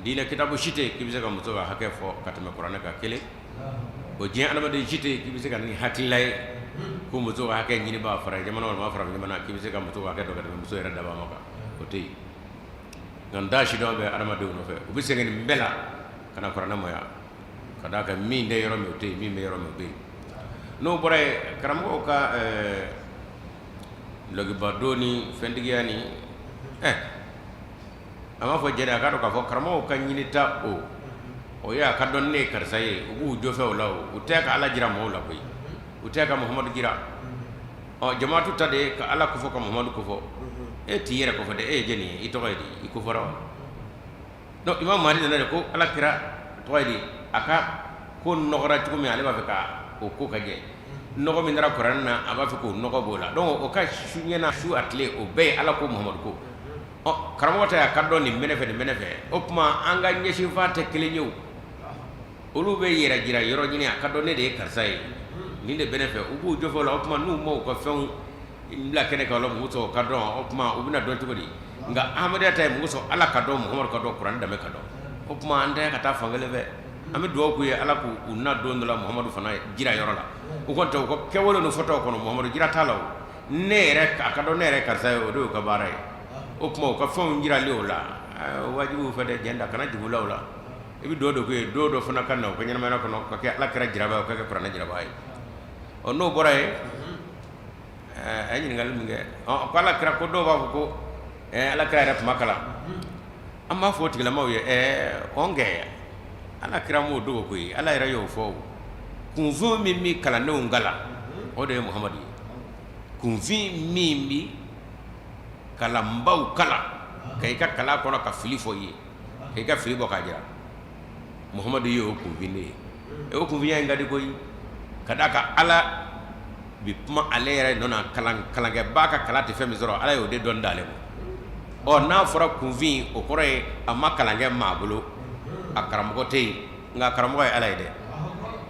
diinɛ kitabu si tɛ k'i bɛ se ka muso ka hakɛ fɔ ka tɛmɛ kuranɛ kan. Kelen o, diɲɛ adamaden si tɛ k'i bɛ se ka nin hakilila ye ko muso ka hakɛ ɲinibaa fara jamana walima farafin jamana, k'i bɛ se ka muso ka hakɛ dɔn ka tɛmɛ muso yɛrɛ dabaa ma kan, o tɛ yen. Nka n t'a si dɔn bɛ adamadenw nɔfɛ, u bɛ sɛgɛn nin bɛɛ la ka na kuranɛ ma yan, ka d'a kan min tɛ yɔrɔ min, o tɛ yen, min bɛ yɔrɔ min, o bɛ yen. N'o bɔra yen, karamɔgɔw ka dulɔkibadon ni fɛntigiya ni a b'a fɔ jɛnɛ, a k'a dɔn k'a fɔ karamɔgɔw ka ɲinita o ye a ka dɔn ne ye karisa ye, u b'u jɔfɛ o la. O u tɛ ka Ala jira mɔgɔw la koyi, u tɛ ka Muhamadu jira. Ɔ jamaatu ta de ye ka Ala kofɔ, ka Muhamadu kofɔ. E t'i yɛrɛ kofɔ dɛ. E ye jɔni ye? I tɔgɔ ye di? I kofɔra wa? Donc Imam Mahdi nana de ko Ala kira tɔgɔ ye di, a ka ko nɔgɔra cogo min, ale b'a fɛ ka o ko ka jɛ. Nɔgɔ min dara kuranɛ na, a b'a fɛ k'o nɔgɔ b'o la. Donc o ka su ɲɛna su a tile, o bɛɛ ye Ala ko, Muhamadu ko. Ɔ karamɔgɔ ta y'a ka dɔn nin bɛ ne fɛ, nin bɛ ne fɛ. O tuma an ka ɲɛsinfa tɛ kelen ye. O olu bɛ yɛrɛ jira yɔrɔ ɲini, a ka dɔn ne de ye karisa ye, nin de bɛ ne fɛ, u b'u jɔ o la. O tuma n'u ma u ka fɛnw bila kɛnɛ kan, o la mɔgɔ sɔrɔ o ka dɔn. O tuma u bɛna dɔn cogo di? Nka Ahmadiyya ta ye mɔgɔ sɔrɔ Ala ka dɔn, Muhamadu ka dɔn, kuranɛ danbe ka dɔn. O tuma an tɛ ka taa fan kelen fɛ. An bɛ dugawu k'u ye, Ala k'u na don dɔ la Muhamadu fana jira yɔrɔ la. U kɔni tɛ u ka kɛwale ni fɔtaw kɔnɔ, Muhamadu jira t'a la. O ne yɛrɛ, a ka dɔn ne yɛrɛ karisa ye, o de y'u ka baara ye. O tuma u ka fɛnw jirali o la, wajibiw fɛ dɛ. Jɛnda kana jigin u la o la. I bɛ dugawu dɔ k'u ye, don dɔ fana ka na u ka ɲɛnamaya kɔnɔ ka kɛ Ala kira jirabaa ye, o ka kɛ kuranɛ jirabaa ye. Ɔ n'o bɔra yen, a ye ɲininkali min kɛ, ko Ala kira ko dɔw b'a fɔ ko Ala kira yɛrɛ tun ma kalan. An b'a fɔ o tigilamaw ye, ɔ kɛ Ala kira m'o dogo koyi, Ala yɛrɛ y'o fɔ. Kunfin min bɛ kalandenw kalan, o de ye Muhamadu ye. Kunfin min bɛ kalanbaw kalan, ka i ka kalan kɔnɔ ka fili fɔ i ye, ka i ka fili bɔ k'a jira, Muhamadu ye o kunfin de ye. O kunfinya in ka di koyi, ka d'a kan Ala bi kuma ale yɛrɛ nɔ na. Kalankɛbaa ka kalan tɛ fɛn min sɔrɔ, Ala y'o de dɔn d'ale ma. Ɔ n'a fɔra kunfin, o kɔrɔ ye a ma kalan kɛ maa bolo, a karamɔgɔ tɛ yen, nka karamɔgɔ ye Ala ye dɛ.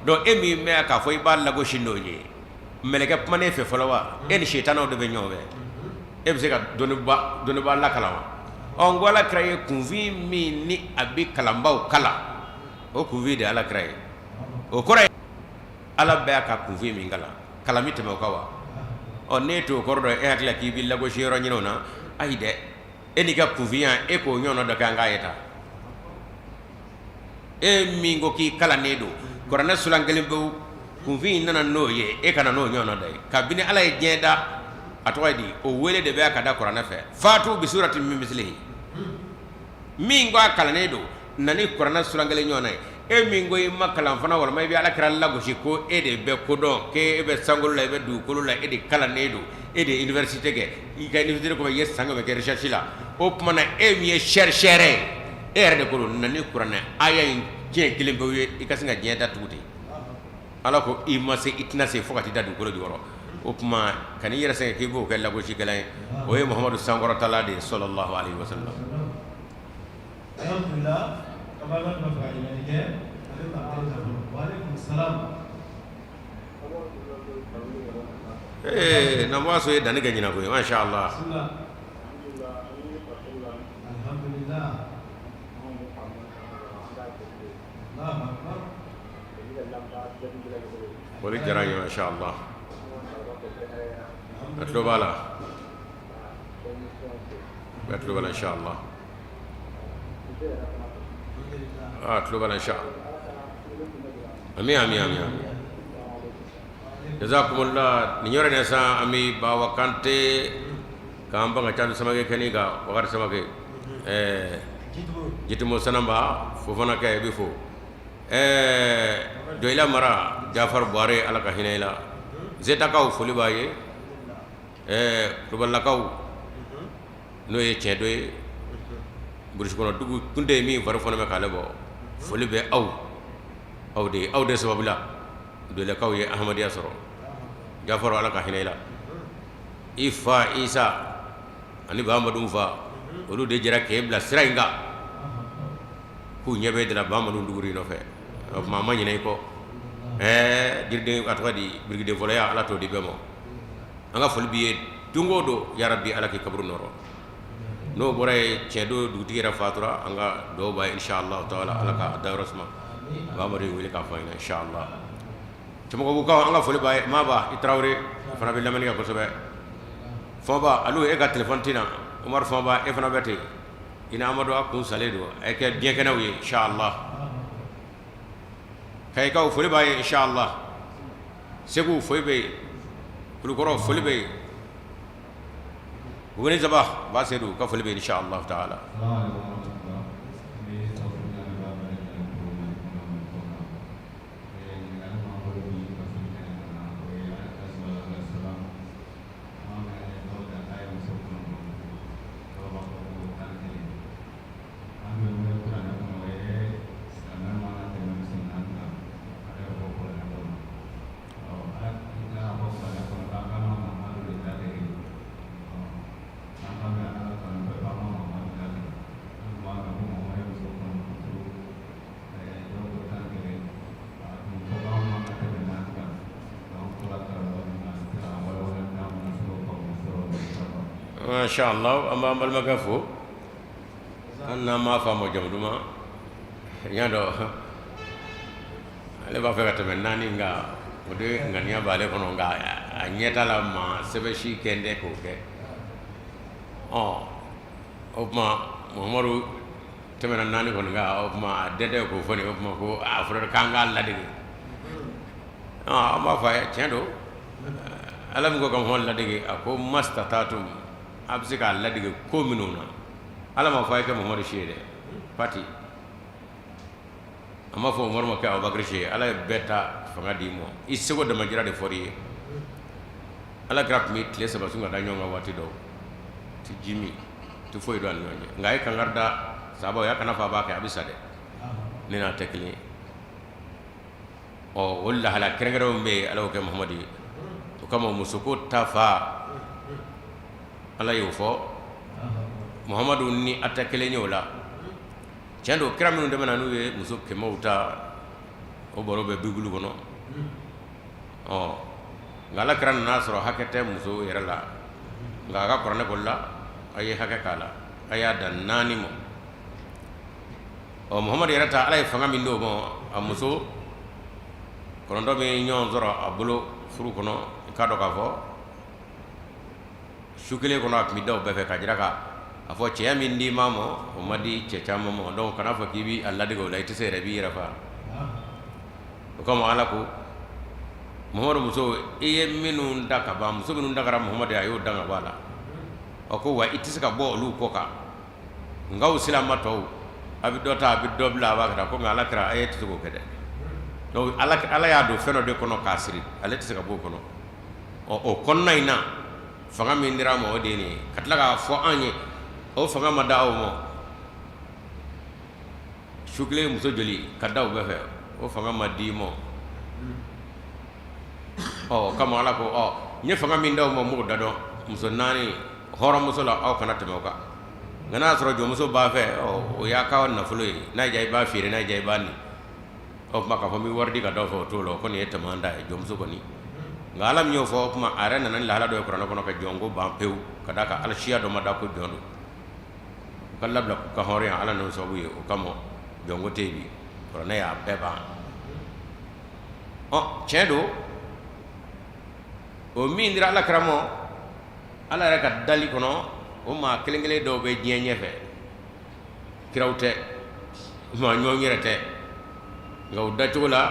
Donc e min bɛ k'a fɔ i b'a lagosi n'o ye, mɛlɛkɛ kuma ne fɛ fɔlɔ wa? E ni sitanɛw de bɛ ɲɔgɔn fɛ, e bɛ se ka dɔnnibaa lakalan wa? Ɔ n ko Ala kira ye kunfin min ni a bɛ kalanbaw kalan, o kunfin de ye Ala kira ye. O kɔrɔ ye Ala bɛ a ka kunfin min kalan, kalan bɛ tɛmɛ o kan wa? Ɔ n'e t'o kɔrɔ dɔn, e hakili la k'i bɛ lagosi yɔrɔ ɲini o na? Ayi dɛ, e n'i ka kunfinya, e k'o ɲɔgɔnna dɔ kɛ, an k'a ye ta. E min ko k'i kalannen don, kuranɛ suran kelen pewu, kunfin nana n'o ye, e ka na n'o ɲɔgɔnna dɔ ye. Kabini Ala ye diɲɛ da, a tɔgɔ ye di, o wele de bɛ ka da kuranɛ fɛ, fatu bi surati min misilihi. Min ko a kalannen don, na ni kuranɛ suran kelen ɲɔgɔnna ye. E min ko i ma kalan fana, walima i bɛ Ala kira lagosi ko e de bɛ kodɔn, k'e bɛ sankolo la, e bɛ dugukolo la, e de kalannen don, e de ye université kɛ, i ka université kɔfɛ i ye san 100 kɛ recherche la. O tuma na e min ye chercheur ye, e yɛrɛ de ko don, na ni kuranɛ aya in tiɲɛ kelen pewu ye, i ka sin ka diɲɛ datugu ten. Ala ko i ma se, i tɛna se fo ka t'i da dugukolo jukɔrɔ. O tuma kan'i yɛrɛ sɛgɛn k'i b'o kɛ lagosikɛla ye. O ye Muhamadu sankɔrɔtala de ye, sallallahu alaihi wasallam. Alhamdulillah, an balima tun b'a fɛ ka ɲininkali kɛ, a bɛ maa kelen ta fɔlɔ. Wa aleykum salam. Ee Nambaso ye danni kɛ ɲinan koyi, masha Allah. Bismillah. Alhamdulillah. Allahu akbar. Foli diyara n ye, masha Allah. A tulo b'a la, a tulo b'a la, inshallah. A tulo b'a la, inshallah. Ami, ami, ami, ami. Jazakumullah. Nin yɔrɔ in na sisan, an bɛ Bawa Kante k'an ban ka Cadu Samakɛ kɛnɛ kan, Bakari Samakɛ, ɛɛ Jitumu Sanaba Fofana kɛ, i bɛ fo. Ɛɛ Joyila mara, Jafar Buware, Ala ka hinɛ i la. Zetakaw, foli b'a ye. Ɛɛ Kulubalilakaw, n'o ye tiɲɛ dɔ ye, burusi kɔnɔ dugu kun tɛ min fari fana bɛ k'ale bɔ. Foli bɛ aw, aw de aw de sababu la Joyilakaw ye Ahmadenya sɔrɔ. Jafaru, Ala ka hinɛ i la. I fa Isa ani Bamadu fa, olu de jɛra k'e bila sira in kan, k'u ɲɛ bɛ de la Bamadu duguri nɔfɛ. O tuma, an ma ɲinɛ i kɔ. Ɛɛ jiriden, a tɔgɔ di, birikiden fɔlɔya, Ala t'o di bɛɛ ma. An ka foli b'i ye don o don. Yarabi, Ala k'i kaburu nɔrɔ. N'o bɔra yen, tiɲɛ don, dugutigi yɛrɛ fatura, an ka dugawu b'a ye, inshallah taala, Ala ka dayɔrɔ suma. Bamadu y'i wele k'a fɔ an ɲɛna, inshallah. Cɛmɔgɔbugukaw, an ka foli b'a ye. Maaba i Tarawele fana bɛ lamɛnni kɛ kosɛbɛ. Fɔnba alu, e ka téléphone tɛ na. Umaru Fɔnba, e fana bɛ ten. I ni Amadu, a kun salen don. A ye kɛ biɲɛ kɛnɛw ye, inshallah. Kayikaw, foli b'a ye, inshallah. Segu, foli bɛ yen. Kulukɔrɔ, foli bɛ yen. Buguni Zaba ba Sedu ka foli bɛ yen, inshallah taala. Masha Allah, an b'an balimakɛ fo. An n'an m'a faamu jamu duman y'a dɔn, ale b'a fɛ ka tɛmɛ naani nka o de ŋaniya b'ale kɔnɔ, nka a ɲɛ t'a la maa sɛbɛn si kɛ tɛ k'o kɛ. Ɔ o tuma, Muhamadu tɛmɛna naani kɔni kan. O tuma, a dɛsɛ k'o fɔ nin. O tuma, ko a fɔra k'an k'a ladege. An b'a fɔ a ye, tiɲɛ don, Ala min ko ka Muhamadu ladege, a ko mastataatum, a bɛ se k'a ladege ko minnu na. Ala m'a fɔ a ye kɛ Muhamadu si ye dɛ, pati a m'a fɔ Umaru ma kɛ Abubakar si ye. Ala ye bɛɛ ta fanga d'i ma, i seko damajira de fɔr'i ye. Ala kira tun bɛ tile 3 sun ka da ɲɔgɔn kan, waati dɔw tɛ ji min, tɛ foyi don a ni ɲɔgɔn cɛ. Nka a ye kankari da sahabaw ye, a kana fɔ a b'a kɛ, a bɛ sa dɛ. Ne n'a tɛ kelen ye. Ɔ o lahala kɛrɛnkɛrɛnw bɛ yen, Ala y'o kɛ Muhamadu ye. O kama, musoko ta fa, Ala y'o fɔ Muhamadu ni a tɛ kelen ye o la. Tiɲɛ don, kira minnu tɛmɛna, n'u ye muso kɛmɛw ta, o baro bɛ Bibulu kɔnɔ. Ɔ nka Ala kira nana sɔrɔ hakɛ tɛ muso yɛrɛ la, nka a ka kuranɛ kɔli la, a ye hakɛ k'a la, a y'a dan naani ma. Ɔ Muhamadu yɛrɛ ta, Ala ye fanga min d'o ma, a muso 9 bɛ ɲɔgɔn sɔrɔ a bolo furu kɔnɔ. I k'a dɔn k'a fɔ su kelen kɔnɔ, a tun bɛ da o bɛɛ fɛ, ka jira ka a fɔ cɛya min d'i ma ma, o ma di cɛ caman ma. Donc kana fɔ k'i bɛ a ladege o la, i tɛ se yɛrɛ, i b'i yɛrɛ faa. O kama, Ala ko Muhamadu muso, i ye minnu da ka ban, muso minnu dagara Muhamadu, a y'o dan ka bɔ a la. Ɔ ko wa i tɛ se ka bɔ olu kɔ kan, nka u silama tɔw, a bɛ dɔ ta, a bɛ dɔ bila, a b'a kɛ ko. Nka Ala kira, a ye tɛ se k'o kɛ dɛ. Donc Ala y'a don fɛn dɔ de kɔnɔ k'a siri, ale tɛ se ka bɔ o kɔnɔ. Ɔ o kɔnɔna in na, fanga min dira a ma, o de ye nin ye. Ka tila k'a fɔ an ye, o fanga ma da aw ma, su kelen muso joli ka da u bɛɛ fɛ, o fanga ma di i ma. Ɔ kama, Ala ko, ɔ n ye fanga min d'aw ma, m'o da dɔn, muso naani hɔrɔnmuso la, aw kana tɛmɛ o kan. Nka n'a y'a sɔrɔ jɔnmuso b'a fɛ, ɔ o y'a ka nafolo ye, n'a y'i diya i b'a feere, n'a y'i diya i b'a nin. O tuma, k'a fɔ n bɛ wari di ka d'aw fɛ, o t'o la. O kɔni ye tɛmɛ da ye, jɔnmuso kɔni. Nka Ala min y'o fɔ, o tuma, a yɛrɛ nana ni lahala dɔ ye kuranɛ kɔnɔ ka jɔnko ban pewu, ka d'a kan Ala siya dɔ ma da ko jɔn don. U ka labila k'u ka hɔrɔnya, Ala n'o sababu ye. O kama, jɔnko tɛ yen bi, kuranɛ y'a bɛɛ ban. Ɔ tiɲɛ don, o min dira Ala kira ma. Ala yɛrɛ ka dali kɔnɔ, o maa kelen kelen dɔw bɛ diɲɛ ɲɛfɛ, kiraw tɛ, maa ɲɔgɔn yɛrɛ tɛ, nka u dacogo la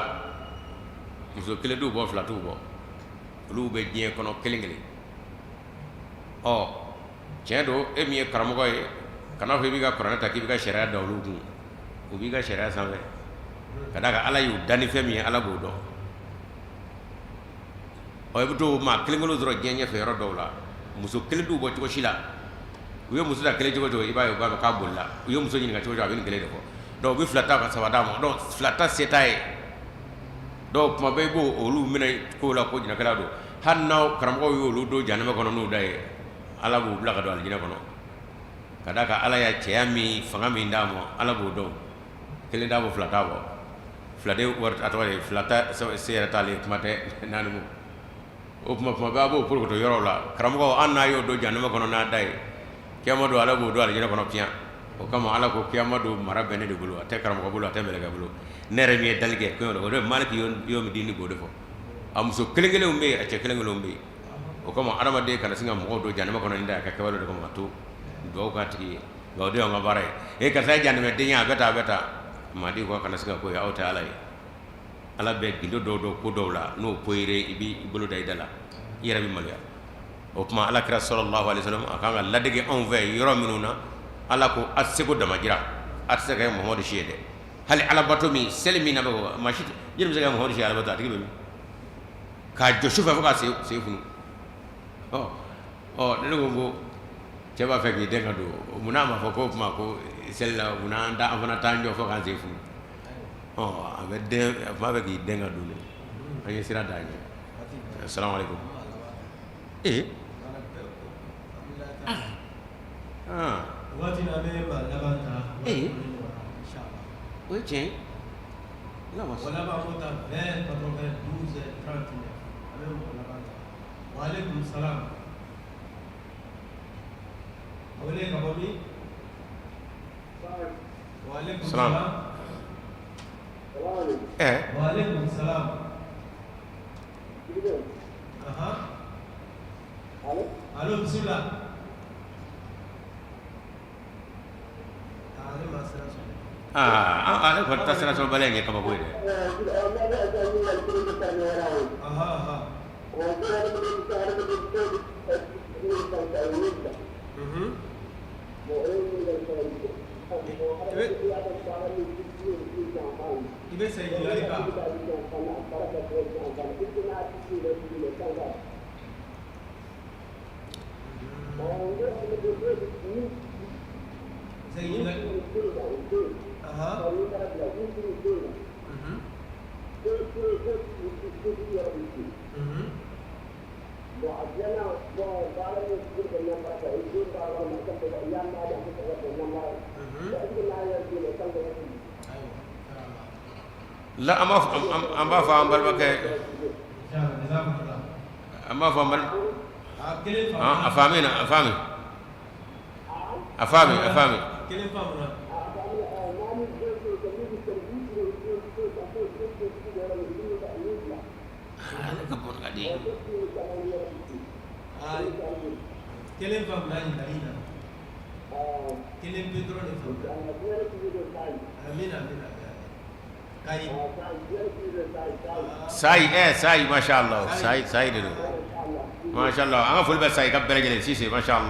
muso kelen t'u bɔ, fila t'u bɔ, olu bɛ diɲɛ kɔnɔ kelen kelen. Ɔ tiɲɛ don, e min ye karamɔgɔ ye, kana fɔ i b'i ka kuranɛ ta k'i b'i ka sariya da olu kun. U b'i ka sariya sanfɛ, ka d'a kan Ala y'u dan ni fɛn min ye, Ala b'o dɔn. Ɔ i bɛ t'o maa kelen kelen sɔrɔ diɲɛ ɲɛfɛ yɔrɔ dɔw la, muso kelen t'u bɔ cogo si la. U ye muso ta kelen cogo cogo, i b'a ye u b'a fɔ k'a bolila. U ye muso ɲininka cogo cogo, a bɛ nin kelen de fɔ. Donc u bɛ fila ta ka saba d'a ma. Donc fila ta se t'a ye. Donc tuma bɛɛ i b'o olu minɛ ko la ko jinɛkɛla don. Hali n'aw karamɔgɔw y'olu don jahanama kɔnɔ n'u da ye, Ala b'u bila ka don alijinɛ kɔnɔ, ka d'a kan Ala y'a cɛya min fanga min d'a ma, Ala b'o dɔn. Kelen t'a bɔ, fila t'a bɔ, fila de wari a tɔgɔ ye fila ta se yɛrɛ t'ale, kuma tɛ naani ma. O tuma tuma bɛɛ a b'o porokoto yɔrɔw la. Karamɔgɔ, an n'a y'o don jahanama kɔnɔ n'a da ye, kiyama don Ala b'o don alijinɛ kɔnɔ piyan. O kama Ala ko kiyama don mara bɛ ne de bolo, a tɛ karamɔgɔ bolo, a tɛ mɛlɛkɛ bolo. Ne yɛrɛ min ye dali kɛ, o de maliki yawmidini b'o de fɔ. A muso kelen kelenw bɛ yen, a cɛ kelen kelenw bɛ yen. O kama adamaden kana sin ka mɔgɔw don jahanama kɔnɔ ni da ye, a ka kɛwale de kama, ka to dugawu k'a tigi ye. Nka o de y'an ka baara ye. E karisa ye jahanamɛden ye, a bɛ tan, a bɛ tan. Madi ko kana sin ka ko ye, aw tɛ Ala ye. Ala bɛ gindo dɔw dɔn ko dɔw la, n'o poyire i b'i bolo da i da la, i yɛrɛ bɛ maloya. O tuma Ala kira sallallahu alaihi wasallam a kan ka ladege anw fɛ yɔrɔ minnu na, Ala ko a tɛ se ko damajira, a tɛ se ka kɛ Muhamadu si ye dɛ. Hali alabato min, seli min na bɛ maa si jeli bɛ se ka Muhamadu si alabato, a tigi bɛ min k'a jɔ su fɛ fo k'a sen funu. Ɔ ɔ ne ko cɛ b'a fɛ k'i den ka don, munna a ma fɔ ko tuma ko seli la, munna an fana t'an jɔ fo k'an sen funu? Ɔ a bɛ den, a b'a fɛ k'i den ka don dɛ, an ye sira d'a ɲɛ. Assalamu alaikum. Ee aa waati na bɛ maa laban ta. Ee o ye tiɲɛ ye. Mɔgɔ laban b'o ta 20 92 39, an bɛ mɔgɔ laban ta. Wa aleykum salam. A wele ka bɔ min? Wa aleykum salam. Wa aleykum salam. Ahan. Allo, bisimila. Ale ma sira sɔrɔ. Aa, ale kɔni ta sira sɔrɔbaliya in ye kabako ye dɛ. Ahan ahan. Mhm. I bɛ segin ɲininkali kan. Segin ɲininkali. Ahan. Mhm. Mhm. Mhm. Ayiwa. La, an b'a fɔ an balimakɛ Inshallah, jazakumullah. An b'a fɔ an balima A kelen a faamuna. Faamina, a faami, a faami, a faami. Kelen faamuna. Ale ka bɔ ka di. Aa, kelen faamuna ɲininkali in na. Kelen pe dɔrɔn de faamuna. Amina, amina. Kayi. Sayi, sayi, masha Allah, sayi, sayi de don, masha Allah. An ka foli bɛ sayi ka bɛɛ lajɛlen Sise, masha Allah.